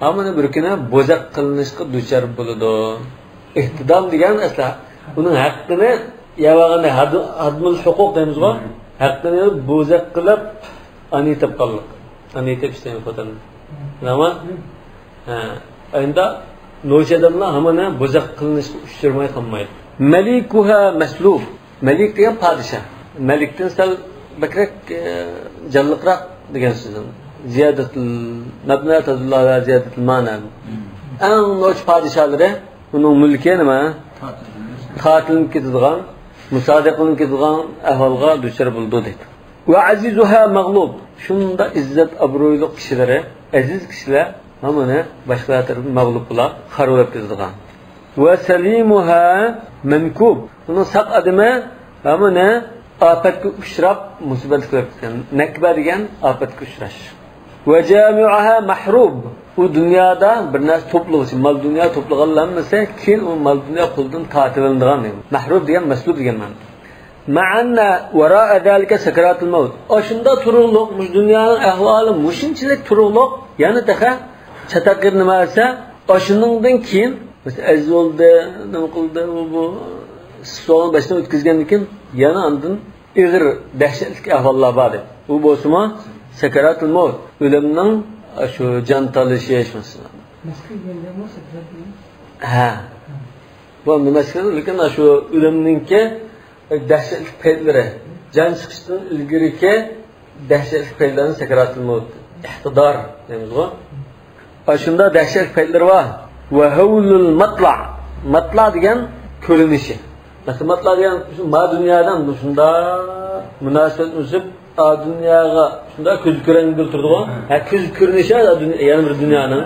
ھامان بىر كۈنى بوزەك قىلىنىشقا دۇچار بولىدۇ. ئېھتىدام دېگەن ئەسلى ئۇنىڭ ھەققىنى يەۋالغاندا ھەد-، ھەدمۇل ھوقۇق دەيمىزغۇ؟ ھەققىنى بوزەك قىلىپ، ئانىيتىپ قالدۇق. ئانىيتىپ ئىشلەيمىز خوتۇن. بىلەڭمۇ؟ ھە. ئەمدى نوچى ئادەملەر ھامان بوزەك قىلىنىشقا ئۇچرىماي قالمايدۇ. مەلىكۇھا مەسلۇب. مەلىك دېگەن پادىشاھ. مەلىكتىن سەل بەكرەك، ئە، جانلىقراق دېگەن سۆز. زىيادەتۇل مەبنە تەدۇللۇ ئەلا زىيادەتۇل مەنە. ئەڭ نوچى پادىشاھلىرى ئۇنىڭ مۈلكى نېمە؟ تارتىلىپ كېتىدىغان، مۇسادىقىلىنىپ كېتىدىغان ئەھۋالغا دۇچار بولىدۇ دەيدۇ. ۋە ئەزىزۇھا مەغلۇب. شۇنداق ئىززەت ئابرۇيلۇق كىشىلىرى، ئەزىز كىشىلەر ھامان باشقىلار تەرىپىدىن مەغلۇپ بولا، خار بولۇپ كېتىدىغان. ۋە سەلىمۇھا مەنكۇب. ئۇنىڭ ساق ئادىمى ھامان ئاپەتكە ئۇچراپ، مۇسىبەتكە كۆرۈپ كەتكەن. نەكبە دېگەن ئاپەتكە ئۇچراش. ۋە جامىئۇھا مەھرۇب. ئۇ دۇنيادا بىر نەرسە توپلىغۇچى، مال دۇنيا توپلىغانلار ھەممىسى كېيىن ئۇ مال دۇنيا قولىدىن تارتىۋېلىنىدىغان. مەھرۇب دېگەن مەسلۇب دېگەن مەنىدە. مەئەننە ۋەرائە زالىكە سەكراتۇل مەۋت. ئاشۇنداق تۇرۇقلۇق، مۇشۇ دۇنيانىڭ ئەھۋالى مۇشۇنچىلىك تۇرۇقلۇق، يەنە تېخى چاتاق يېرى نېمە دېسە، ئاشۇنىڭدىن كېيىن، مەسىلەن، ئەزىز بولدى، نېمە قىلدى، ئۇ بۇ سوئال بەشتىن ئۆتكۈزگەندىن كېيىن، يەنە ئاندىن ئېغىر، دەھشەتلىك ئەھۋاللار بار دەيدۇ. ئۇ بولسىمۇ سەكراتۇل مەۋت، ئۆلۈمنىڭ شۇ جان تالىشىش مەسىلەن. مەسكەن دېگەندە بۇ سەكراتۇل مەۋت. ھە. بۇ مەسىلە، لېكىن شۇ ئۆلۈمنىڭكى دەھشەتلىك پەيتلىرى، جان چىقىشتىن ئىلگىرىكى دەھشەتلىك پەيتلەرنى سەكراتۇل مەۋت، ئىھتىدار دەيمىزغۇ. ئاشۇنداق دەھشەتلىك پەيتلىرى بار. ۋە ھەۋلۇل مەتلا. مەتلا دېگەن كۆرۈنۈشى. مەتلا دېگەن شۇ ما دۇنيادا شۇنداق مۇناسىۋەت ئۈزۈپ، ئا دۇنياغا شۇنداق كۆز كۆرەڭگە تۇرىدىغۇ. ھە، كۆز كۆرۈنۈشى يەنە بىر دۇنيانىڭ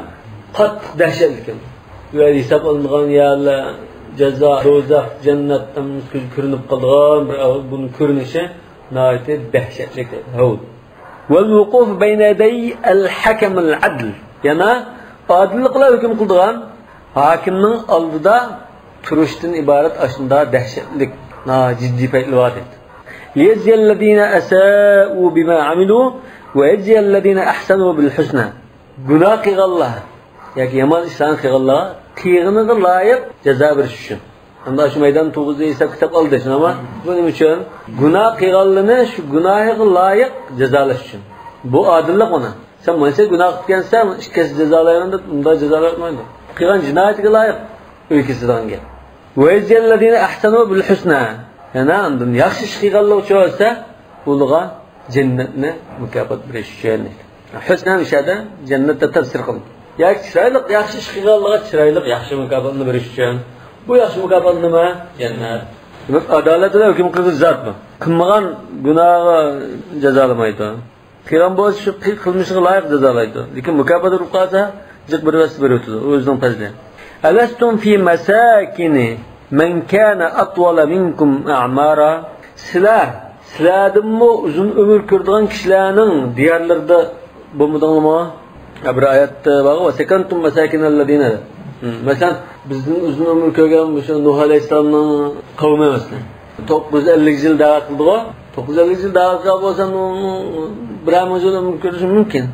قاتتىق دەھشەتلىكى. ۋە ھېساب ئالىنىدىغان يەرلەر، جازا، دوزاخ، جەننەت، ھەممىسى كۆز كۆرۈنۈپ قالىدىغان بىر ئەھۋال، بۇنىڭ كۆرۈنۈشى ناھايىتى دەھشەتلىك ھەۋل. ۋەل ۋۇقۇف بەينە يەدەي ئەل ھەكەمىل ئەدل. يەنە ئادىللىق بىلەن ھۆكۈم قىلىدىغان ھاكىمنىڭ ئالدىدا تۇرۇشتىن ئىبارەت ئاشۇنداق دەھشەتلىك، ناھايىتى جىددىي پەيتلەر بار دەيدۇ. لىيەجزىيەللەزىنە ئەسەئۇ بىما ئەمىلۇ ۋە يەجزىيەللەزىنە ئەھسەنۇ بىل ھۇسنە. گۇناھ قىلغانلار ياكى يامان ئىشلارنى قىلغانلارغا قىلغىنىغا لايىق جازا بېرىش ئۈچۈن. ئەمدى شۇ مەيدان تۇرغۇزدى، ھېساب-كىتاب ئالدى، شۇنداقمۇ؟ بۇ نېمە ئۈچۈن؟ گۇناھ قىلغانلىرىنى شۇ گۇناھىغا لايىق جازالاش ئۈچۈن. بۇ ئادىللىق مانا. سەن مانچە گۇناھ قىلىپ كەلسەڭ، ئىككى ھەسسە جازالايمەن دەپ، ئۇنداق جازالايدۇ. قىلغان جىنايىتىگە لايىق ئۆي كېسىدىغان گەپ. ۋە يەجزىيەللەزىنە ئەھسەنۇ بىل ھۇسنە. يەنە ئاندىن ياخشى ئىش قىلغانلار ئۈچۈن بولسا، ئۇلارغا جەننەتنى مۇكاپات بېرىش ئۈچۈن. ھۇسنە مۇشۇ يەردە جەننەتنى تەپسىر قىلدى. ياكى چىرايلىق ياخشى ئىش قىلغانلارغا چىرايلىق ياخشى مۇكاپاتنى بېرىش ئۈچۈن. بۇ ياخشى مۇكاپات نېمە؟ جەننەت. دېمەك، ئادالەت بىلەن ھۆكۈم قىلغۇچى زات بۇ. قىلمىغان گۇناھىغا جازالىمايدۇ. قىلغان بولسا شۇ قىل-، قىلمىشىغا لايىق جازالايدۇ. لېكىن مۇكاپات ئۇرۇپ قالسا، جىق بىر ۋەسىتە بېرىۋېتىدۇ. ئۇ ئۆزىنىڭ پەزلى. ئەلەستۇم فى مەساكىنە مەن كانە ئەتۋەلە مىنكۇم ئەئمارا. سىلەر، سىلەردىنمۇ ئۇزۇن ئۆمۈر كۆرىدىغان كىشىلەرنىڭ دىيارلىرىدا بولمىدىڭلارمۇ؟ بىر ئايەتتە بارغۇ، ۋەسەكەنتۇم مەساكىنەللەزىنە. مەسىلەن، بىزدىن ئۇزۇن ئۆمۈر كۆرگەن مۇشۇ نۇھ ئەلەيھىسسالامنىڭ قەۋمى مەسىلەن. توققۇز يۈز ئەللىك يىل دەۋا قىلدىغۇ. توققۇز يۈز ئەللىك يىل دەۋا قىلغان بولسا، بىرەر مىڭ يىل ئۆمۈر كۆرۈشى مۇمكىن.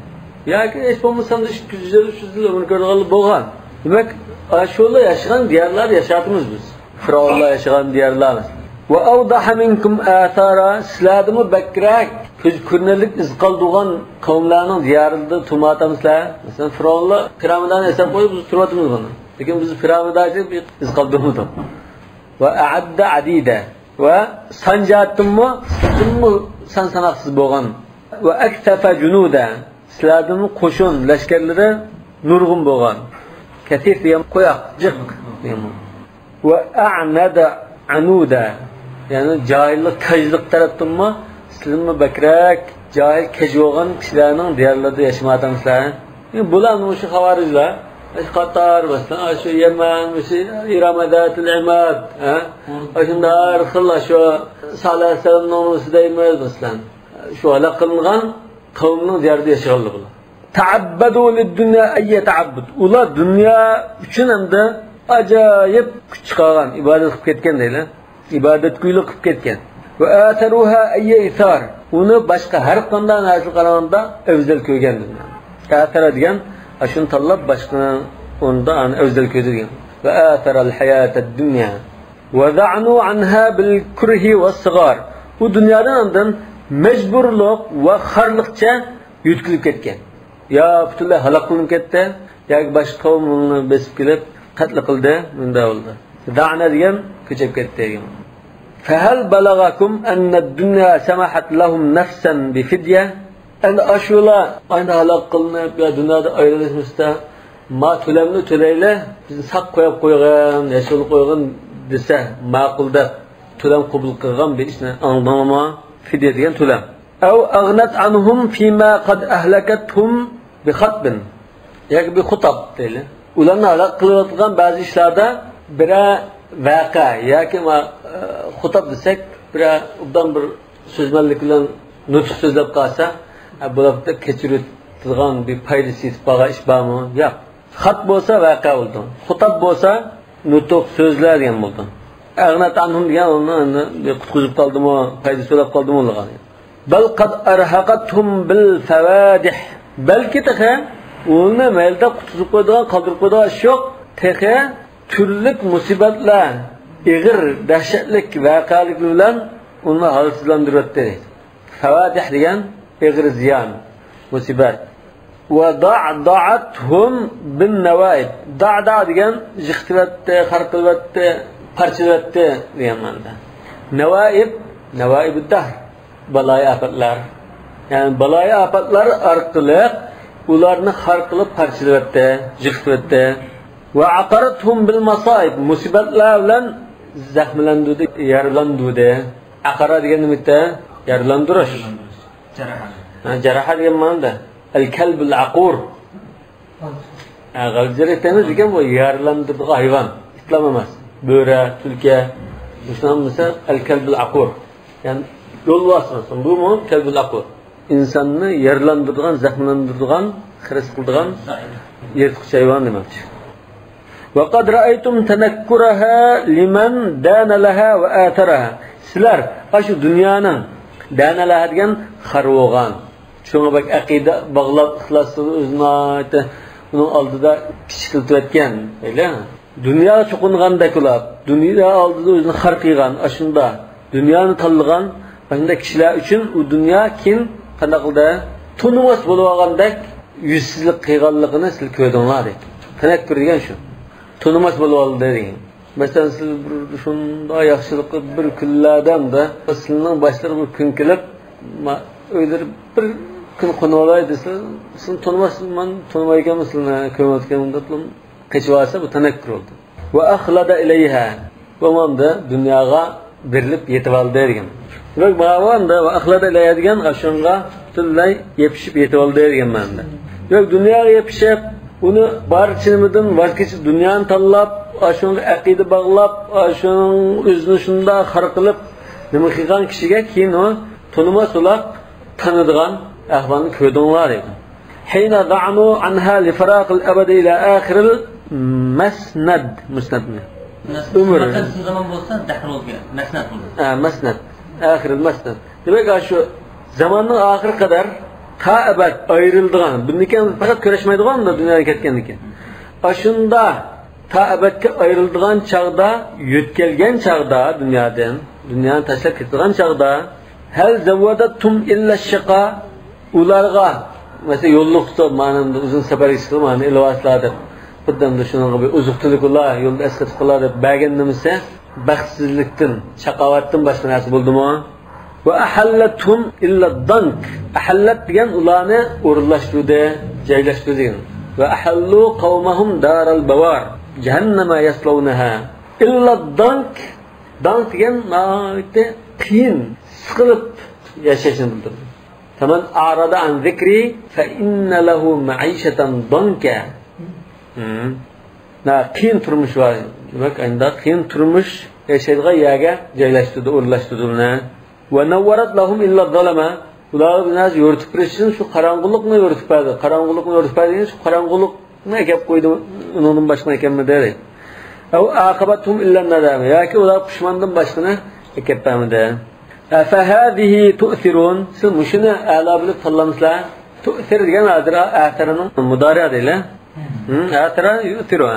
ياكى ھېچ بولمىسا ئۈچ يۈز يىل، ئۈچ يۈز يىل ئۆمۈر كۆرىدىغانلار بولغان. دېمەك، ئاشۇلار ياشىغان دىيارلاردا ياشاۋاتىمىز بىز. فىرئەۋنلار ياشىغان دىيارلار. وأوضح منكم آثارا، سىلەردىنمۇ بەكرەك كۆز كۆرۈنەرلىك ئىز قالدۇرغان قەۋملەرنىڭ دىيارىدا تۇرمايۋاتامسىلەر؟ مەسىلەن، فىرئەۋنلار پىرامىدانى ياساپ قويۇپ، بىز تۇرۇۋاتىمىز بۇنى. لېكىن بىز پىرامىدا ئىز قالدۇرمىدۇق. وأعد عددا، ۋە سان جەھەتتىنمۇ، سىزدىنمۇ سان ساناقسىز بولغان. وأكثف جنودا، سىلەردىنمۇ قوشۇن، لەشكەرلىرى نۇرغۇن بولغان. كەسىف دېگەن قويۇق، جىق دېگەن. وأعند عنودا، يەنى جاھىللىق، كاجلىق تەرەپتىنمۇ سىلەرمۇ بەكرەك جاھىل، كەج بولغان كىشىلەرنىڭ دىيارلىرىدا ياشىمايۋاتامسىلەر؟ بۇلار مۇشۇ خاۋارىجلار، مۇشۇ قاتار، مەسىلەن، شۇ يەمەن، مۇشۇ ئىرەمە زاتىل ئىماد، ھە؟ ئاشۇنداق ھەر خىل، شۇ سالىھ ئەلەيھىسسالامنىڭ نومۇسى دەيمىز، مەسىلەن. شۇ ھالاك قىلىنغان قەۋمنىڭ دىيارىدا ياشىغانلار بۇلار. تعبدوا للدنيا أي تعبد. ئۇلار دۇنيا ئۈچۈن ئەمدى ئاجايىپ كۈچ چىقارغان، ئىبادەت قىلىپ كەتكەن دەيلى. ئىبادەتكۈيلۈك قىلىپ كەتكەن. وآثروها أي إيثار. ئۇنى باشقا ھەر قانداق نەرسىگە قارىغاندا ئەۋزەل كۆرگەن. ئەسەر دېگەن ئاشۇنى تاللاپ باشقىنىڭ ئورنىدا ئۇنى ئەۋزەل كۆردى دېگەن. وآثر الحياة الدنيا وذعنوا عنها بالكره والصغار. ئۇ دۇنيادىن ئاندىن مەجبۇرلۇق ۋە خارلىقچە يۆتكىلىپ كەتكەن. يا پۈتۈنلەي ھالاك قىلىنىپ كەتتى، ياكى باشقا قەۋم ئۇنى بېسىپ كېلىپ قەتل قىلدى، مۇنداق بولدى. زعن دېگەن كۆچۈپ كەتتى دېگەن. فهل بلغكم أن الدنيا سمحت لهم نفسا بفدية؟ ئەمدى ئاشۇلار ئاينى ھالاك قىلىنىپ يا دۇنيادا ئايرىلىشمىسىدا، ما تۆلەمنى تۆلەيلى، بىزنى ساق قويۇپ قويغىن، ياشىۋېلىپ قويغىن دېسە، ماقۇل دەپ تۆلەم قوبۇل قىلغان بىر ئىشنى ئاڭلىدىڭلارمۇ؟ فديە دېگەن تۆلەم. أو أغنت عنهم فيما قد أهلكتهم بخطب. ياكى بخطب دەيلى. ئۇلارنى ھالاك قىلىۋاتقان بەزى ئىشلاردا بىرەر ۋەقە ياكى ما-، ئە، خۇتاب دېسەك، بىرەر ئوبدان بىر سۆزمەنلىك بىلەن نۇتۇق سۆزلەپ قالسا، ئە، بۇلاردا كەچۈرۈۋېتىدىغان بىر پايدىسى يېتىپ قالغان ئىش بارمۇ؟ ياق. خەت بولسا ۋەقە بولىدۇ. خۇتاب بولسا نۇتۇق سۆزلەر دېگەن بولىدۇ. أغنت عنهم دېگەن ئۇنى ئەمدى قۇتقۇزۇپ قالدىمۇ، پايدا سوراپ قالدىمۇ دېگەن. بل قد أرهقتهم بالفوادح. بەلكى تېخى ئۇنى مەيلىدە قۇتقۇزۇپ قويىدىغان، قالدۇرۇپ قويىدىغان ئىش يوق. تېخى تۈرلۈك مۇسىبەتلەر، ئېغىر، دەھشەتلىك ۋەقەلىكلىرى بىلەن ئۇنى ھالسىزلاندۇرۇۋەتتى. فوادىھ دېگەن ئېغىر زىيان، مۇسىبەت. وضعضعتهم بالنوائب. دەئدە دېگەن يىقىتىۋەتتى، خار قىلىۋەتتى، پارچىلىۋەتتى دېگەن مەنىدە. نوائب، نوائب الدهر، بالايىئاپەتلەر. يەنى بالايىئاپەتلەر ئارقىلىق ئۇلارنى خار قىلىپ پارچىلىۋەتتى، يىقىتىۋەتتى. وعقرتهم بالمصائب، مۇسىبەتلەر بىلەن زەخىملەندۈردى، يارىلاندۇردى. ئەقەرە دېگەن نېمە؟ يارىلاندۇرۇش. جەرەھە. ھە، جەرەھە دېگەن مەنىدە. الكلب العقور. ھە، غەلىتە دېمەيدىكەن بۇ، يارىلاندۇرىدىغان ھايۋان. ئىتلام ئەمەس. بۆرە، تۈلكە. مۇشۇنىڭ ھەممىسى الكلب العقور. يەنى يولۋاس، بۇمۇ كەلبۇل ئەقۇر. ئىنساننى يارىلاندۇرىدىغان، زەخىملەندۈرىدىغان، خىرىس قىلىدىغان يىرتقۇچ ھايۋان دېمەكچى. وقد رأيتم تنكرها لمن دان لها وآثرها. سىلەر ئاشۇ دۇنيانىڭ، دان لها دېگەن خار بولغان، شۇڭا بەك ئەقىدە باغلاپ، ئىخلاسسىز ئۆزىنى ئۇنىڭ ئالدىدا كىچىكلىتىۋەتكەن، ئەيلە. دۇنياغا چوقۇنغاندەك ئۇلار، دۇنيا ئالدىدا ئۆزىنى خار قىلغان، ئاشۇنداق دۇنيانى تاللىغان، ئاشۇنداق كىشىلەر ئۈچۈن ئۇ دۇنيا كېيىن قانداق قىلدى؟ تونۇماس بولۇۋالغاندەك يۈزسىزلىك قىلغانلىقىنى سىلەر كۆردۈڭلار دەيدۇ. تەنەككۇر دېگەن شۇ. تونۇماس بولۇۋالدى دېگەن. مەسىلەن، سىز بىر شۇنداق ياخشىلىققا بىر كۈنلەردە ئەمدى سىلىنىڭ باشلىرىغا بىر كۈن كېلىپ، ما-، ئۆيلىرى بىر كۈن قونۇۋالاي دېسە، سىلىنى تونۇماس، مەن تونۇمايدىكەنمەن سىلىنى، كۆرمەيدىكەنمەن دەپلا قېچىۋالسا، بۇ تەنەككۇر بولدى. وأخلد إليها. بولمامدى، دۇنياغا بېرىلىپ يېتىۋالدى دېگەن. دېمەك، ماۋۇ ئەمدى وأخلد إليها دېگەن ئاشۇنىڭغا پۈتۈنلەي يېپىشىپ يېتىۋالدى دېگەن مەنىدە. دېمەك، دۇنياغا يېپىشىپ، ئۇنى بارچە نېمىدىن ۋاز كېچىپ، دۇنيانى تاللاپ، ئاشۇنىڭغا ئەقىدە باغلاپ، ئاشۇنىڭ ئۆزىنى شۇنداق خار قىلىپ، نېمە قىلغان كىشىگە كېيىن ئۇ تونۇماس بولاق تانىدىغان ئەھۋالنى كۆردۈڭلار دەيدۇ. حين ذعنوا عنها لفراق الأبد إلى آخر المسند. مۇسنەدمۇ؟ ئۆمۈر. مەسنەد زامان بولسا، دەھر بولىدىكەن. مەسنەد بولىدۇ. ھە، مەسنەد. آخر المسند. دېمەك، شۇ زاماننىڭ ئاخىرى قەدەر، تا ئەبەد ئايرىلىدىغان، بۇندىن كېيىن پەقەت كۆرۈشمەيدىغان دۇنيادىن كەتكەندىن كېيىن. ئاشۇندا تا ئەبەدكە ئايرىلىدىغان چاغدا، يۆتكەلگەن چاغدا دۇنيادىن، دۇنيانى تاشلاپ كېتىدىغان چاغدا، ھەل زەۋۋەدەتتۇم ئىللا شىقا، ئۇلارغا، مەسىلەن، يوللۇق تۇتۇپ، مانا ئۇزۇن سەپەرگە چىقىپ، مانا ئېلىۋالسىلا دەپ، خۇددى ئەمدى شۇنىڭغا بىر ئوزۇق-تۈلۈك ئۇلا، يولدا ئەسقاتىپ قىلا دەپ بەرگەن نېمىسى، بەختسىزلىكتىن، شاقاۋەتتىن باشقا نەرسە بولدىمۇ؟ ۋە ئەھەللەتھۇم ئىللا دانك. ئەھەللەت دېگەن ئۇلارنى ئورۇنلاشتۇردى، جايلاشتۇردى دېگەن. ۋە ئەھەللۇ قەۋمەھۇم دارەل بەۋار، جەھەننەمە يەسلەۋنەھا. ئىللا دانك، دانك دېگەن ناھايىتى قىيىن، سىقىلىپ ياشاشنى بىلدۈرىدۇ. فەمەن ئەئرەدە ئەن زىكرى فەئىننە لەھۇ مەئىشەتەن دانكا. ھىم. نا، قىيىن تۇرمۇش بار. دېمەك، ئەندى قىيىن تۇرمۇش ياشايدىغان يەرگە جايلاشتۇردى، ئورۇنلاشتۇردى ئۇنى. ۋە نەۋۋەرەت لەھۇم ئىللا زالەمە. ئۇلارغا بىر نەرسە يورۇتۇپ بېرىش ئۈچۈن شۇ قاراڭغۇلۇقنى يورۇتۇپ بەردى. قاراڭغۇلۇقنى يورۇتۇپ بەردى، شۇ قاراڭغۇلۇقنى ئەكەپ قويدى، ئۇنىڭدىن باشقىنى ئەكەلمىدى. ئەۋ ئاقىبەتھۇم ئىللا نەدامە. ياكى ئۇلار پۇشماندىن باشقىنى ئەكەپ بەرمىدى. ئەفەھازىھى تۇئسىرۇن. سىز مۇشۇنى ئەلا بىلىپ تاللامسىلەر؟ تۇئسىر دېگەن ھازىر ئەسەرنىڭ مۇدارىئە دەيلى. ھىم، ئەسەرە يۇئسىرۇ.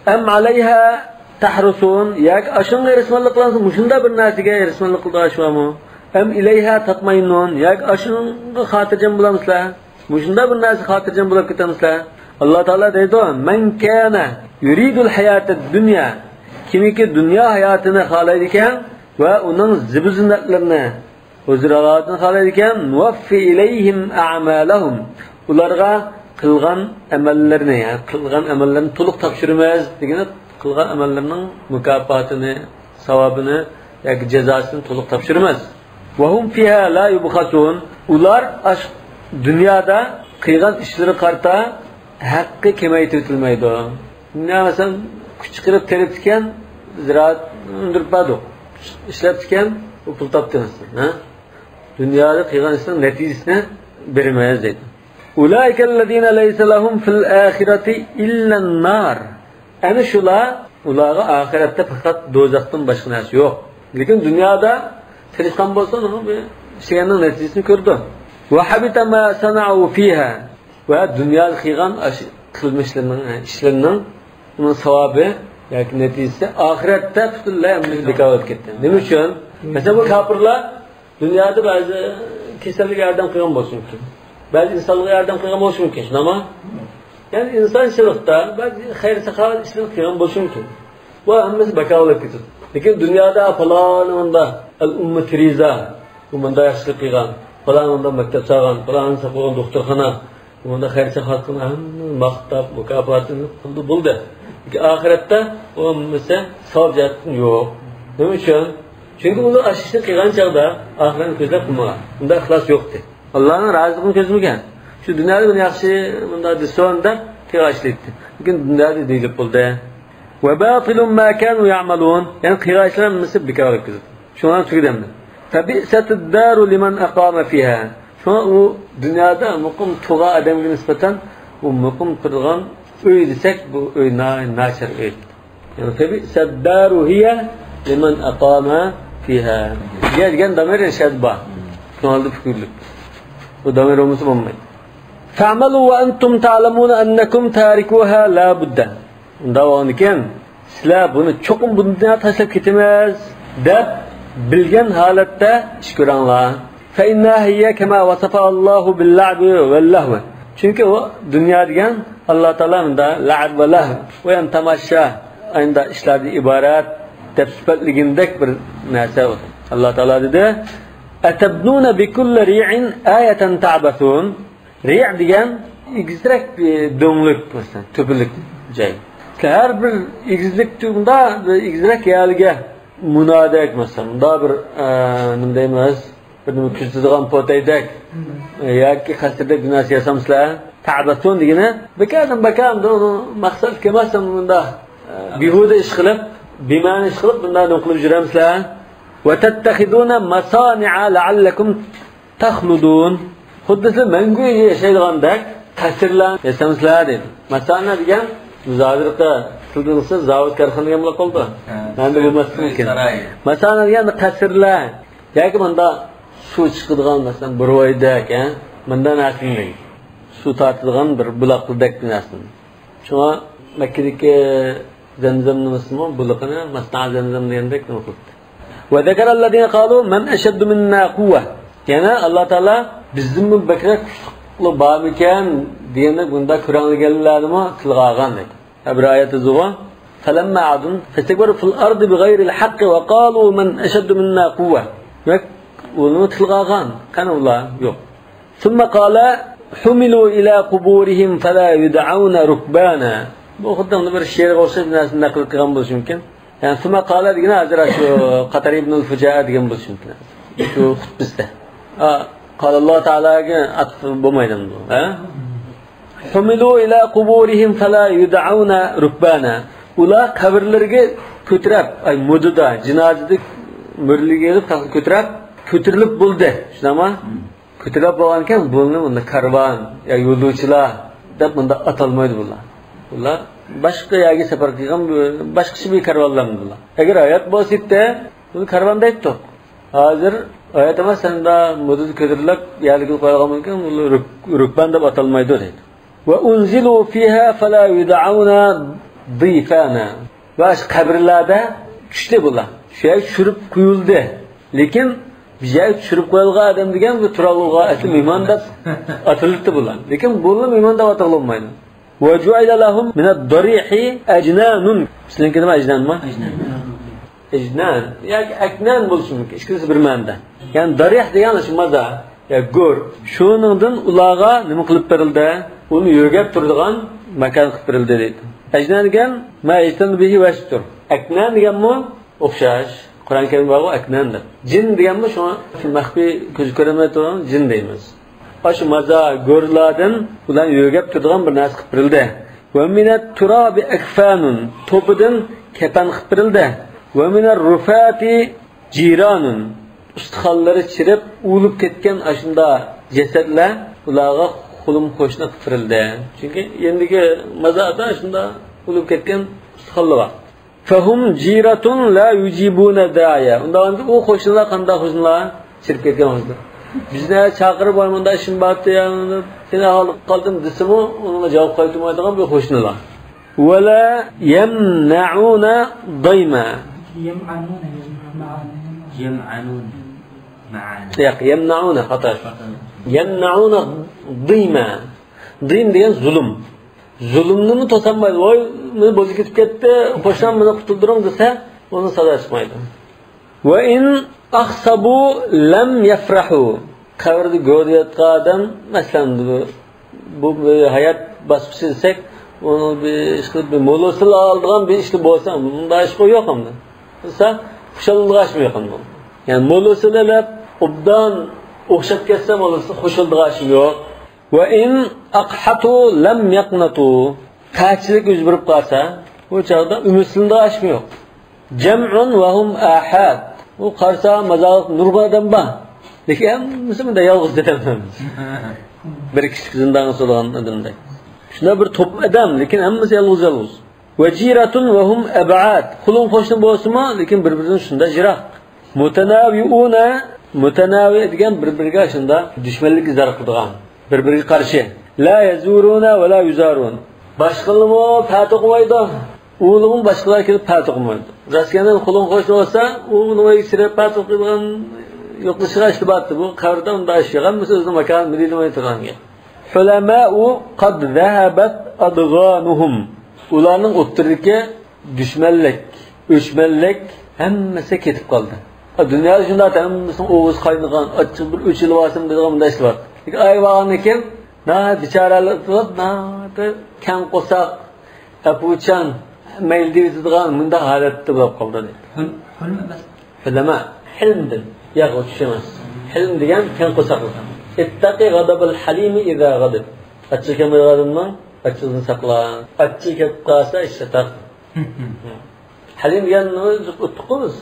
ئەم ئەلەيھا تەھرۇسۇن. ياكى ئاشۇنىڭغا ھېرىسمەنلىك قىلامسىز؟ مۇشۇنداق بىر نەرسىگە ھېرىسمەنلىك قىلىدىغان ئىش بارمۇ؟ ئەم ئىلەيھا تەتمەئىننۇن. ياكى ئاشۇنىڭغا خاتىرجەم بولامسىلەر؟ مۇشۇنداق بىر نەرسە خاتىرجەم بولۇپ كېتەمسىلەر؟ ئاللا تائالا دەيدۇ، مەن كانە يۇرىدۇل ھاياتەد دۇنيا. كىمكى دۇنيا ھاياتىنى خالايدىكەن ۋە ئۇنىڭ زىبۇ زىننەتلىرىنى، ھۇزۇر ھالاتىنى خالايدىكەن، نۇۋەففى ئىلەيھىم ئەمالەھۇم. ئۇلارغا قىلغان ئەمەللىرىنى، يەنى قىلغان ئەمەللىرىنى تولۇق تاپشۇرىمىز دېگىنى، قىلغان ئەمەللىرىنىڭ مۇكاپاتىنى، ساۋابىنى ياكى جازاسىنى تولۇق تاپشۇرىمىز. ۋەھۇم فىھا لا يۇبخەسۇن. ئۇلار ئاش دۇنيادا قىلغان ئىشلىرىغا قارىتا ھەققى كېمەيتىۋېتىلمەيدۇ. دۇنيا، مەسىلەن، كۈچ چىقىرىپ تېرىپتىكەن، زىرائەت ئۈندۈرۈپ بەردۇق. ئىشلەپتىكەن، ئۇ پۇل تاپتى، مەسىلەن، ھە؟ دۇنيادا قىلغان ئىشنىڭ نەتىجىسىنى بېرىمىز دەيدۇ. ئۇلائىكەللەزىنە لەيسە لەھۇم فىل ئاخىرەتى ئىللەن نار. ئەنە شۇلار، ئۇلارغا ئاخىرەتتە پەقەت دوزاختىن باشقا نەرسە يوق. لېكىن دۇنيادا تىرىشقان بولسا، ئۇنىڭ بىر ئىشلىگەننىڭ نەتىجىسىنى كۆرىدۇ. ۋە ھەبىتە ما سەنەئۇ فىھا. ۋە دۇنيادا قىلغان ئاش-، قىلمىشلىرىنىڭ، ئىشلىرىنىڭ ئۇنىڭ ساۋابى ياكى نەتىجىسى ئاخىرەتتە پۈتۈنلەي ھەممىسى بىكار بولۇپ كەتتى. نېمە ئۈچۈن؟ مەسىلەن، بۇ كاپىرلار دۇنيادا بەزى كېسەللىككە ياردەم قىلغان بولۇشى مۇمكىن. بەزى ئىنسانلارغا ياردەم قىلغان بولۇشى مۇمكىن، شۇنداقمۇ؟ يەنى ئىنسانچىلىقتا بەزى خەير-ساخاۋەت ئىشلىرىنى قىلغان بولۇشى مۇمكىن. بۇ ھەممىسى بىكار بولۇپ كېتىدۇ. لېكىن دۇنيادا پالان مۇنداق ئەل-ئۇممە تېرېزا، بۇ مۇنداق ياخشىلىق قىلغان، پالان مۇنداق مەكتەپ سالغان، پالان سالغان دوختۇرخانا، بۇ مۇنداق خەير-ساخاۋەت قىلغان، ھەممىنى ماختاپ، مۇكاپاتىنى قىلدى، بولدى. لېكىن ئاخىرەتتە ئۇ ھەممىسى ساۋاب جەھەتتىن يوق. نېمە ئۈچۈن؟ چۈنكى ئۇلار ئاشۇ ئىشنى قىلغان چاغدا ئاخىرەتنى كۆزلەپ قىلمىغان. ئۇنداق ئىخلاس يوق ئىدى. ئاللانىڭ رازىلىقىنى كۆزلىمىگەن. شۇ دۇنيادا بۇنى ياخشى، مۇنداق دېسۇن دەپ قىلغان ئىشلىدى. لېكىن دۇنيادا دېيىلىپ بولدى. ۋە باتىلۇن ما كانۇ يەئمەلۇن. يەنى قىلغان ئىشلار ھەممىسى بىكار بولۇپ كېتىدۇ. شۇڭا تۈگىدى ئەمدى. فبئست الدار لمن أقام فيها. شۇڭا ئۇ دۇنيادا مۇقىم تۇرغان ئادەمگە نىسبەتەن بۇ مۇقىم تۇرىدىغان ئۆي دېسەك، بۇ ئۆي نا-، ناچار ئۆي. يەنى فبئست الدار هي لمن أقام فيها. ھىيە دېگەن دامىر ئىرشاد بار. شۇ ھالدا پۈكۈرلۈك. بۇ دامىر بولمىسا بولمايدۇ. فاعملوا وأنتم تعلمون أنكم تاركوها لا بد. ئۇنداق بولغاندىكىن، سىلەر بۇنى چوقۇم بۇ دۇنيادا تاشلاپ كېتىمىز دەپ بىلگەن ھالەتتە ئىش كۆرۈڭلار. فإنها هي كما وصفها الله باللعب واللهو. چۈنكى ئۇ دۇنيا دېگەن ئاللا تائالا مۇنداق لەئىب ۋە لەھۋ، ئويۇن تاماشا، ئاينىدا ئىشلاردىن ئىبارەت دەپ سۈپەتلىگىنىدەك بىر نەرسە ئۇ. ئاللا تائالا دېدى، أتبنون بكل ريع آية تعبثون. رىئ دېگەن ئېگىزرەك، ئى، دۆڭلۈك، مەسىلەن، تۆپىلىك جاي. ھەر بىر ئېگىزلىكتە مۇنداق بىر ئېگىزرەك يەرلەرگە مۇنادەك، مەسىلەن، مۇنداق بىر، ئە، نېمە دەيمىز، بىر نېمە كۆزىتىدىغان پوتەيدەك، ئە، ياكى قەسىردەك بىر نەرسە ياسامسىلەر؟ تەئبەسۇن دېگىنى، بىكاردىن بىكار ئۇنىڭ مەقسەتلىك ئەمەس، مۇنداق، ئە، بىھۇدە ئىش قىلىپ، بىمەنە ئىش قىلىپ، مۇنداق نېمە قىلىپ يۈرەمسىلەر؟ وتتخذون مصانع لعلكم تخلدون. خۇددى سىلەر مەڭگۈ ياشايدىغاندەك قەسىرلەر ياسامسىلەر دېدى. ماسانە دېگەن، بىز ھازىرقى تىلدا دېسە زاۋۇت، كارخانا دېگەن بولۇپ قالدى. ھە. ئەمدى بولماسلىقى مۇمكىن. ساراي. ماسانە دېگەن قەسىرلەر. ياكى مۇنداق سۇ چىقىدىغان، مەسىلەن، بۇرۋايدەك، ھە؟ مۇنداق نەرسىنى دەيدۇ. سۇ تارتىدىغان بىر بۇلاقلىدەك بىر نەرسىنى. شۇڭا مەككىدىكى زەمزەم نېمىسىمۇ بۇلىقىنى ماسنا زەمزەم دېگەندەك نېمە قىلىپتۇ. وذكر الذين قالوا من أشد منا قوة. يەنە ئاللا تائالا بىزدىنمۇ بەكرەك كۈچلۈك بارمىكەن دېگەندەك بۇنداق كۆرەڭلىگەنلەرنىمۇ تىلغا ئالغان دەيدۇ. ھە، بىر ئايەت ئۆزىغۇ. فلما عادوا فاستكبروا في الأرض بغير الحق وقالوا من أشد منا قوة. دېمەك، ئۇنى تىلغا ئالغان. قېنى ئۇلار؟ يوق. ثم قال احملوا إلى قبورهم فلا يدعون ركبانا. بۇ خۇددى بىر شېئىرغا ئوخشاش بىر نەرسىنى نەقىل قىلغان بولۇشى مۇمكىن. يەنى ثم قال دېگىنى ھازىر شۇ قاتادە ئىبنۇل فۇجائە دېگەن بولۇشى مۇمكىن. شۇ خۇتبىسىدە. ئا، قال الله تعالىگە ئاتىپ بولمايدۇ بۇ، ھە؟ احملوا إلى قبورهم فلا يدعون ركبانا. ئۇلار قەبرىلىرىگە كۆتۈرۈپ، ئاي، مۇدىدا، جىنازىدا مۈرىلىگە ئېلىپ، كۆتۈرۈپ، كۆتۈرۈلۈپ بولدى. شۇنداقمۇ؟ كۆتۈرۈپ بولغانكەن، بۇنى مۇنداق كارۋان يا يولۇچىلار دەپ مۇنداق ئاتالمايدۇ بۇلار. بۇلار باشقا يەرگە سەپەر قىلغان، باشقىچە بىر كارۋانلار بۇلار. ئەگەر ھايات بولسا ئىدى، بۇنى كارۋان دەيتتۇق. ھازىر ھايات ئەمەس، سەندە مۇدىدا كۆتۈرۈلۈپ يەرلىككە قويۇلغان بولغانكەن، بۇنى رۇك-، رۇكبان دەپ ئاتالمايدۇ دەيدۇ. وأنزلوا فيها فلا يدعون ضيفانا. ۋە شۇ قەبرىلەردە چۈشتى بۇلار. شۇ يەرگە چۈشۈرۈپ قويۇلدى. لېكىن بىر يەرگە چۈشۈرۈپ قويۇلغان ئادەم دېگەن بۇ تۇرالغۇغا ئەسلى مېھمان دەپ ئاتىلىپتۇ بۇلار. لېكىن بۇلار مېھمان دەپ ئاتالغىلى بولمايدۇ. وجعل لهم من الضريح أجنان. سىزنىڭكى نېمە، ئەجنانمۇ؟ ئەجنان. ئەجنان ياكى ئەكنان بولۇشى مۇمكىن. ئىككىلىسى بىر مەنىدە. يەنى دارىيھ دېگەن شۇ مازار يا گۆر. شۇنىڭدىن ئۇلارغا نېمە قىلىپ بېرىلدى؟ ئۇنى يۆگەپ تۇرىدىغان ماكان قىلىپ بېرىلدى دەيدۇ. ئەجنان دېگەن ما يجتن به وجهتر. ئەكنان دېگەنمۇ ئوخشاش. قۇرئان كەرىم بارغۇ ئەكنان دەپ. جىن دېگەنمۇ شۇڭا شۇ مەخپىي كۆز كۆرەلمەي تۇرغان جىن دەيمىز. ئاشۇ مازار گۆرلاردىن ئۇلارنى يۆگەپ تۇرىدىغان بىر نەرسە قىلىپ بېرىلدى. ومن التراب أكفان، توپىدىن كەپەن قىلىپ بېرىلدى. ومن الرفات جيران، ئۇستىخانلىرى چىرىپ، ئۇۋۇلۇپ كەتكەن ئاشۇنداق جەسەتلەر ئۇلارغا قولۇم قوشنا قىلىپ بېرىلدى. چۈنكى يېنىدىكى مازاردا ئاشۇنداق ئۇۋۇلۇپ كەتكەن ئۇستىخانلار بار. فهم جيرة لا يجيبون الداعي. ئۇنداق ئەمدى ئۇ قوشنىلار قانداق قوشنىلار؟ چىرىپ كەتكەن قوشنىلار. بىزنى چاقىرىپ، ۋاي، مۇنداق ئىشىم بارتى، يا، سېنى ھالقىپ قالدىم دېسىمۇ، ئۇنىڭغا جاۋاب قايتۇرمايدىغان بىر قوشنىلار. ولا يمنعون ضيما. يمعنون، يمعنون. يمعنون. ياق، يمنعون، خاتا. يمنعون ضيما. ضيم دېگەن زۇلۇم. زۇلۇمنىمۇ توسالمايدۇ. ۋاي، مېنى بوزى كېتىپ كەتتى، قوشنام مېنى قۇتۇلدۇرۇڭ دېسە، ئۇنىڭ ساداسى چىقمايدۇ. وإن أخصبوا لم يفرحوا. قەبرىدە گۆردە ياتقان ئادەم، مەسىلەن، بۇ، بۇ بىر ھايات باسقۇچى دېسەك، ئۇنىڭ بىر ئىشقىلىپ بىر موللىسىلا ئالىدىغان بىر ئىشى بولسا، بۇنداق ئىشقا يوق ئەمدى. بولسا، خۇشاللىقىغا ئىشمۇ يوق ئەمدى. يەنى موللىسىلا ئېلىپ، ئوبدان ئوخشاپ كەتسە، موللىسى خۇشاللىقىغا ئىشمۇ يوق. وإن أقحطوا لم يقنطوا. قەھەتچىلىك يۈز بېرىپ قالسا، بۇ چاغدا ئۈمىدسىزلىنىدىغان ئىشمۇ يوق. جمع وهم آحاد. ئۇ قارىسا مازارلىقتا نۇرغۇن ئادەم بار. لېكىن ھەممىسى مۇنداق يالغۇز ئادەم. بىر كىشىلىك زىندانغا سولىغان ئادەمدەك. شۇنداق بىر توپ ئادەم، لېكىن ھەممىسى يالغۇز-يالغۇز. وجيرة وهم أبعاد. قولۇم قوشنا بولسىمۇ، لېكىن بىر-بىرىدىن شۇنداق يىراق. متناوئون، متناوئ دېگەن بىر-بىرىگە شۇنداق دۈشمەنلىك ئىزھار قىلىدىغان، بىر-بىرىگە قارشى. لا يزورون ولا يزارون. باشقىلىرىمۇ پەتە قىلمايدۇ، ئۇلىمۇ باشقىلار كېلىپ پەتە قىلمايدۇ. راستكەندىن قولۇڭ قوشنا بولسا، ئۇ ئۇنىڭ ئۆيىگە كىرىپ پەتە قىلىدىغان يوقلىشىغا ئىشتى بارتى. بۇ قەبرىدە ئۇنداق ئىش يوق. ھەممىسى ئۆزىنىڭ ماكانىدا مىدىرلىماي تۇرغان گەپ. حلماء قد ذهبت أضغانهم. ئۇلارنىڭ ئوتتۇرىدىكى دۈشمەنلىك، ئۆچمەنلىك ھەممىسى كېتىپ قالدى. دۇنيادا شۇنداق ھەممىسىنىڭ ئوغۇزى قاينىغان، ئاچچىق بىر ئۆچ ئېلىۋالسام دەيدىغان مۇنداق ئىشلار بار. لېكىن ئايرىپ ئالغاندىن كېيىن، ناھايىتى بىچارىلەر تۇرۇپ، ناھايىتى كەڭ قورساق، ئەپۇچان، مەيلى دېيىزىدىغان مۇنداق ھالەتتە بولۇپ قالدى دەيدۇ. ھۆل-، ھۆلمە ئەمەس. ھۆلەمە، ھىلمدىن. ياق، ئۇ چۈش ئەمەس. ھىلم دېگەن كەڭ قورساقلىق. اتق غضب الحليم إذا غضب. ئاچچىقى كەلمەيدىغان ئادەمنىڭ ئاچچىقىدىن ساقلان. ئاچچىقى كەپ قالسا، ئىش چاتاق. ھەلىم دېگەن نېمە؟ ئۇتۇققۇ بىز.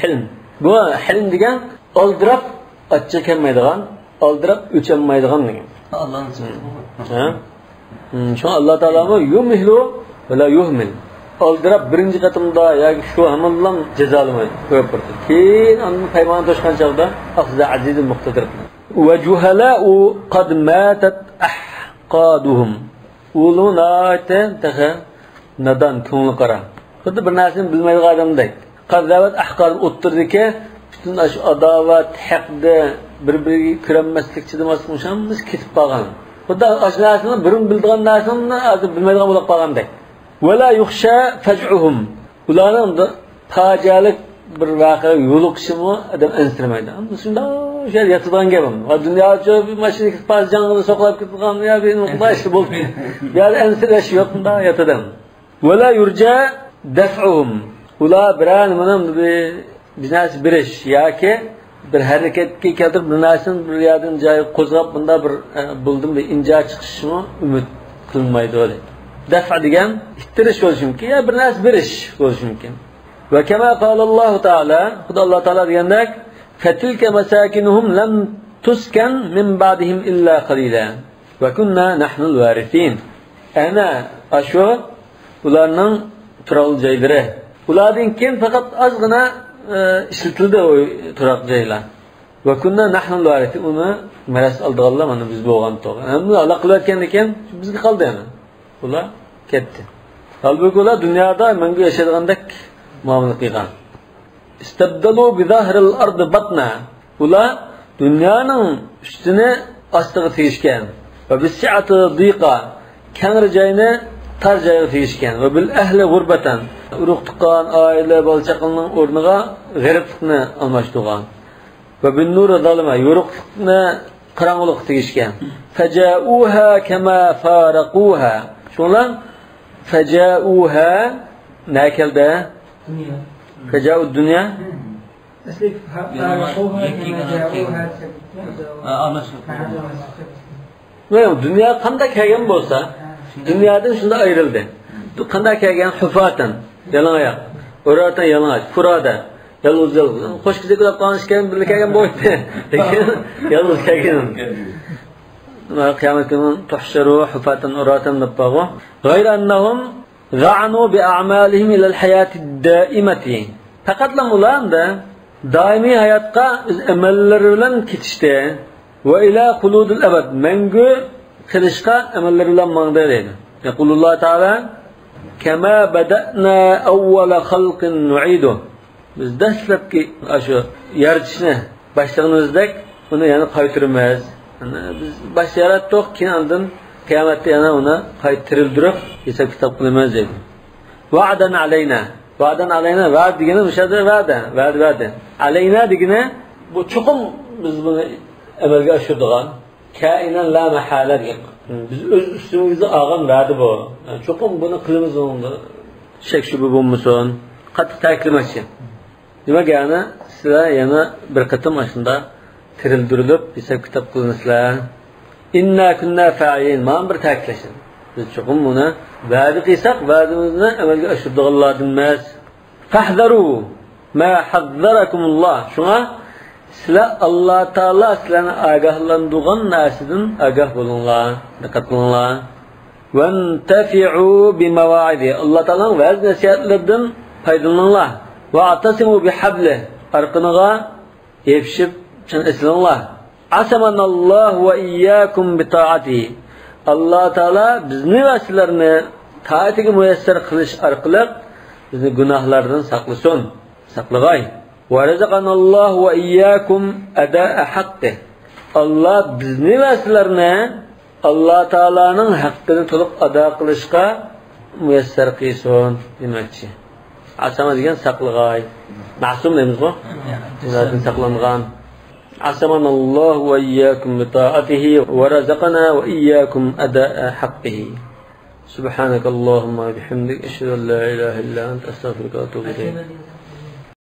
ھىلم. بۇ ھىلم دېگەن ئالدىراپ ئاچچىقى كەلمەيدىغان، ئالدىراپ ئۆچەلمەيدىغان دېگەن. ئاللانىڭ سۈننىتى بۇ. ھە؟ ھىم، شۇڭا ئاللا تائالامۇ يۇمھىلۇ ۋە لا يۇھمىل. ئالدىراپ بىرىنچى قېتىمدا ياكى شۇ ھامانلا جازالىمايدۇ، قويۇپ بېرىدۇ. كېيىن ئاندىن پەيمانى توشقان چاغدا أخذ عزيز مقتدر. وجهلاء قد ماتت أحقادهم. ئۇلۇ ناھايىتى تېخى نادان، كۆڭلى قارا. خۇددى بىر نەرسىنى بىلمەيدىغان ئادەمدەك. قد ذهبت أحقادهم، ئوتتۇرىدىكى پۈتۈن ئاشۇ ئاداۋەت، ھەقدە، بىر-بىرىگە كۆرەلمەسلىك، چىدىماسلىق، مۇشۇ ھەممىسى كېتىپ قالغان. خۇددى ئاشۇ نەرسىنى، بۇرۇن بىلىدىغان نەرسىنى ھازىر بىلمەيدىغان بولۇپ قالغاندەك. ولا يخشى فزعهم، ئۇلارنىڭ پاجىئەلىك بىر ۋەقەگە يولۇقۇشىمۇ ئادەم ئەنسىرىمەيدۇ. شۇنداق شۇ يەردە ياتىدىغان گەپ. دۇنيادا ماشىنا كېتىپ قالسا، جاڭغىدا سوقۇلاپ كېتىدىغان يا بىر نۇقتا ئىش بولدى. بۇ يەردە ئەنسىرەش يوق، مۇنداق ياتىدۇ. ولا يرجى دفعهم، ئۇلار بىرەر نېمىنى بىر، بىر نەرسە بېرىش ياكى بىر ھەرىكەتكە كەلتۈرۈپ، بىر نەرسىنى بىر يەردىن جايغا قوزغاپ، بۇنداق بىر، ئە، بولدىمۇ بىر ئىنجا چىقىشمۇ ئۈمىد قىلىنمايدۇ، دەيدۇ. دەفئ دېگەن ئىتتىرىش بولۇشى مۇمكىن يا بىر نەرسە بېرىش بولۇشى مۇمكىن. وكما قال الله تعالى، خۇددى ئاللا تائالا دېگەندەك، فتلك مساكنهم لم تسكن من بعدهم إلا قليلا وكنا نحن الوارثين. ئەنە ئاشۇ ئۇلارنىڭ تۇراق جايلىرى. ئۇلاردىن كېيىن پەقەت ئازغىنا، ئە، ئىشلىتىلدى ئۇ تۇراق جايلار. وكنا نحن الوارثين، ئۇنى مىراس ئالىدىغانلار مانا بىز بولغانتۇق. ھەممە ھالاك قىلىۋەتكەندىن كېيىن بىزگە قالدى يەنە. ئۇلار كەتتى. ھالبۇكى، ئۇلار دۇنيادا مەڭگۈ ياشايدىغاندەك مۇئامىلە قىلغان. استبدلوا بظهر الأرض بطنا، ئۇلار دۇنيانىڭ ئۈستىنى ئاستىغا تېگىشكەن. وبالسعة ضيقا، كەڭرى جاينى تار جايغا تېگىشكەن. وبالأهل غربة، ئۇرۇق-تۇغقان، ئائىلە، بالا-چاقىنىڭ ئورنىغا غېرىبلىقنى ئالماشتۇرغان. وبالنور ظلما، يورۇقلۇقنى قاراڭغۇلۇققا تېگىشكەن. فجاءوها كما فارقوها، شۇڭلار فجاءوها، نە كەلدى؟ دۇنيا. فجاءوا الدنيا. ئەسلى فارقوها كما جاءوها. يوق، دۇنيا قانداق كەلگەن بولسا، دۇنيادىن شۇنداق ئايرىلدى. قانداق كەلگەن؟ حفاة، يالىڭاياق. عراة، يالىڭاچ. فرادى، يالغۇز، يالغۇز. قوشكېزەك بولۇپ قالغان ئىكەن، بىللە كەلگەن بولاتتى. لېكىن يالغۇز كەلگەن. قىيامەت كۈنى تحشروا حفاة عراة دەپ بارغۇ. غير أنهم ذعنوا بأعمالهم إلى الحياة الدائمة. پەقەتلا ئۇلار ئەمدى دائىمىي ھاياتقا ئۆز ئەمەللىرى بىلەن كېتىشتى. وإلى خلود الأبد، مەڭگۈ قېلىشقا ئەمەللىرى بىلەن ماڭدى دەيدۇ. يقول الله تعالى: كما بدأنا أول خلق نعيده. بىز دەسلەپكى ئاشۇ يارىتىشنى باشلىغىنىمىزدەك ئۇنى يەنە قايتۇرىمىز. يەنى بىز باشتا ياراتتۇق، كېيىن ئاندىن قىيامەتتە يەنە ئۇنى قايتا تىرىلدۈرۈپ ھېساب-كىتاب قىلىمىز دەيدۇ. وعدا علينا. وعدا علينا، ۋەدە دېگىنى مۇشۇ يەردە ۋەدە، ۋەدە، ۋەدە. علينا دېگىنى بۇ چوقۇم بىز بۇنى ئەمەلگە ئاشۇرىدىغان. كائنا لا محالة دېگەن. بىز ئۆز ئۈستىمىزگە ئالغان ۋەدە بۇ. چوقۇم بۇنى قىلىمىز، بۇنىڭدا شەك-شۈبھە بولمىسۇن. قاتتىق تەكىتلىمەكچى. دېمەك، يەنى سىلەر يەنە بىر قېتىم ئاشۇنداق تىرىلدۈرۈلۈپ، ھېساب-كىتاب قىلىنىسىلەر. إنا كنا فاعلين. مانا بىر تەكىتلەش. بىز چوقۇم بۇنى ۋەدە قىلساق، ۋەدىمىزنى ئەمەلگە ئاشۇرىدىغانلاردىن ئەمەس. فاحذروا ما حذركم الله. شۇڭا سىلەر، ئاللا تائالا سىلەرنى ئاگاھلاندۇرغان نەرسىدىن ئاگاھ بولۇڭلار، دىققەت قىلىڭلار. وانتفعوا بمواعظه. ئاللا تائالانىڭ ۋەز-نەسىھەتلىرىدىن پايدىلىنىڭلار. واعتصموا بحبله. ئارقىنىغا يېپىشىپ چىڭ ئېسىلىڭلار. عصمنا الله وإياكم بطاعته. ئاللا تائالا بىزنى ۋە سىلەرنى تائىتىگە مۇيەسسەر قىلىش ئارقىلىق بىزنى گۇناھلاردىن ساقلىسۇن، ساقلىغاي. ورزقنا الله وإياكم أداء حقه. ئاللا بىزنى ۋە سىلەرنى ئاللا تائالانىڭ ھەققىنى تولۇق ئادا قىلىشقا مۇيەسسەر قىلسۇن دېمەكچى. ئاسامە دېگەن ساقلىغاي. مەسۇم دەيمىزغۇ؟ گۇناھتىن ساقلانغان. عصمنا الله وإياكم بطاعته ورزقنا وإياكم أداء حقه. سبحانك اللهم وبحمدك، أشهد أن لا إله إلا أنت، أستغفرك وأتوب إليك.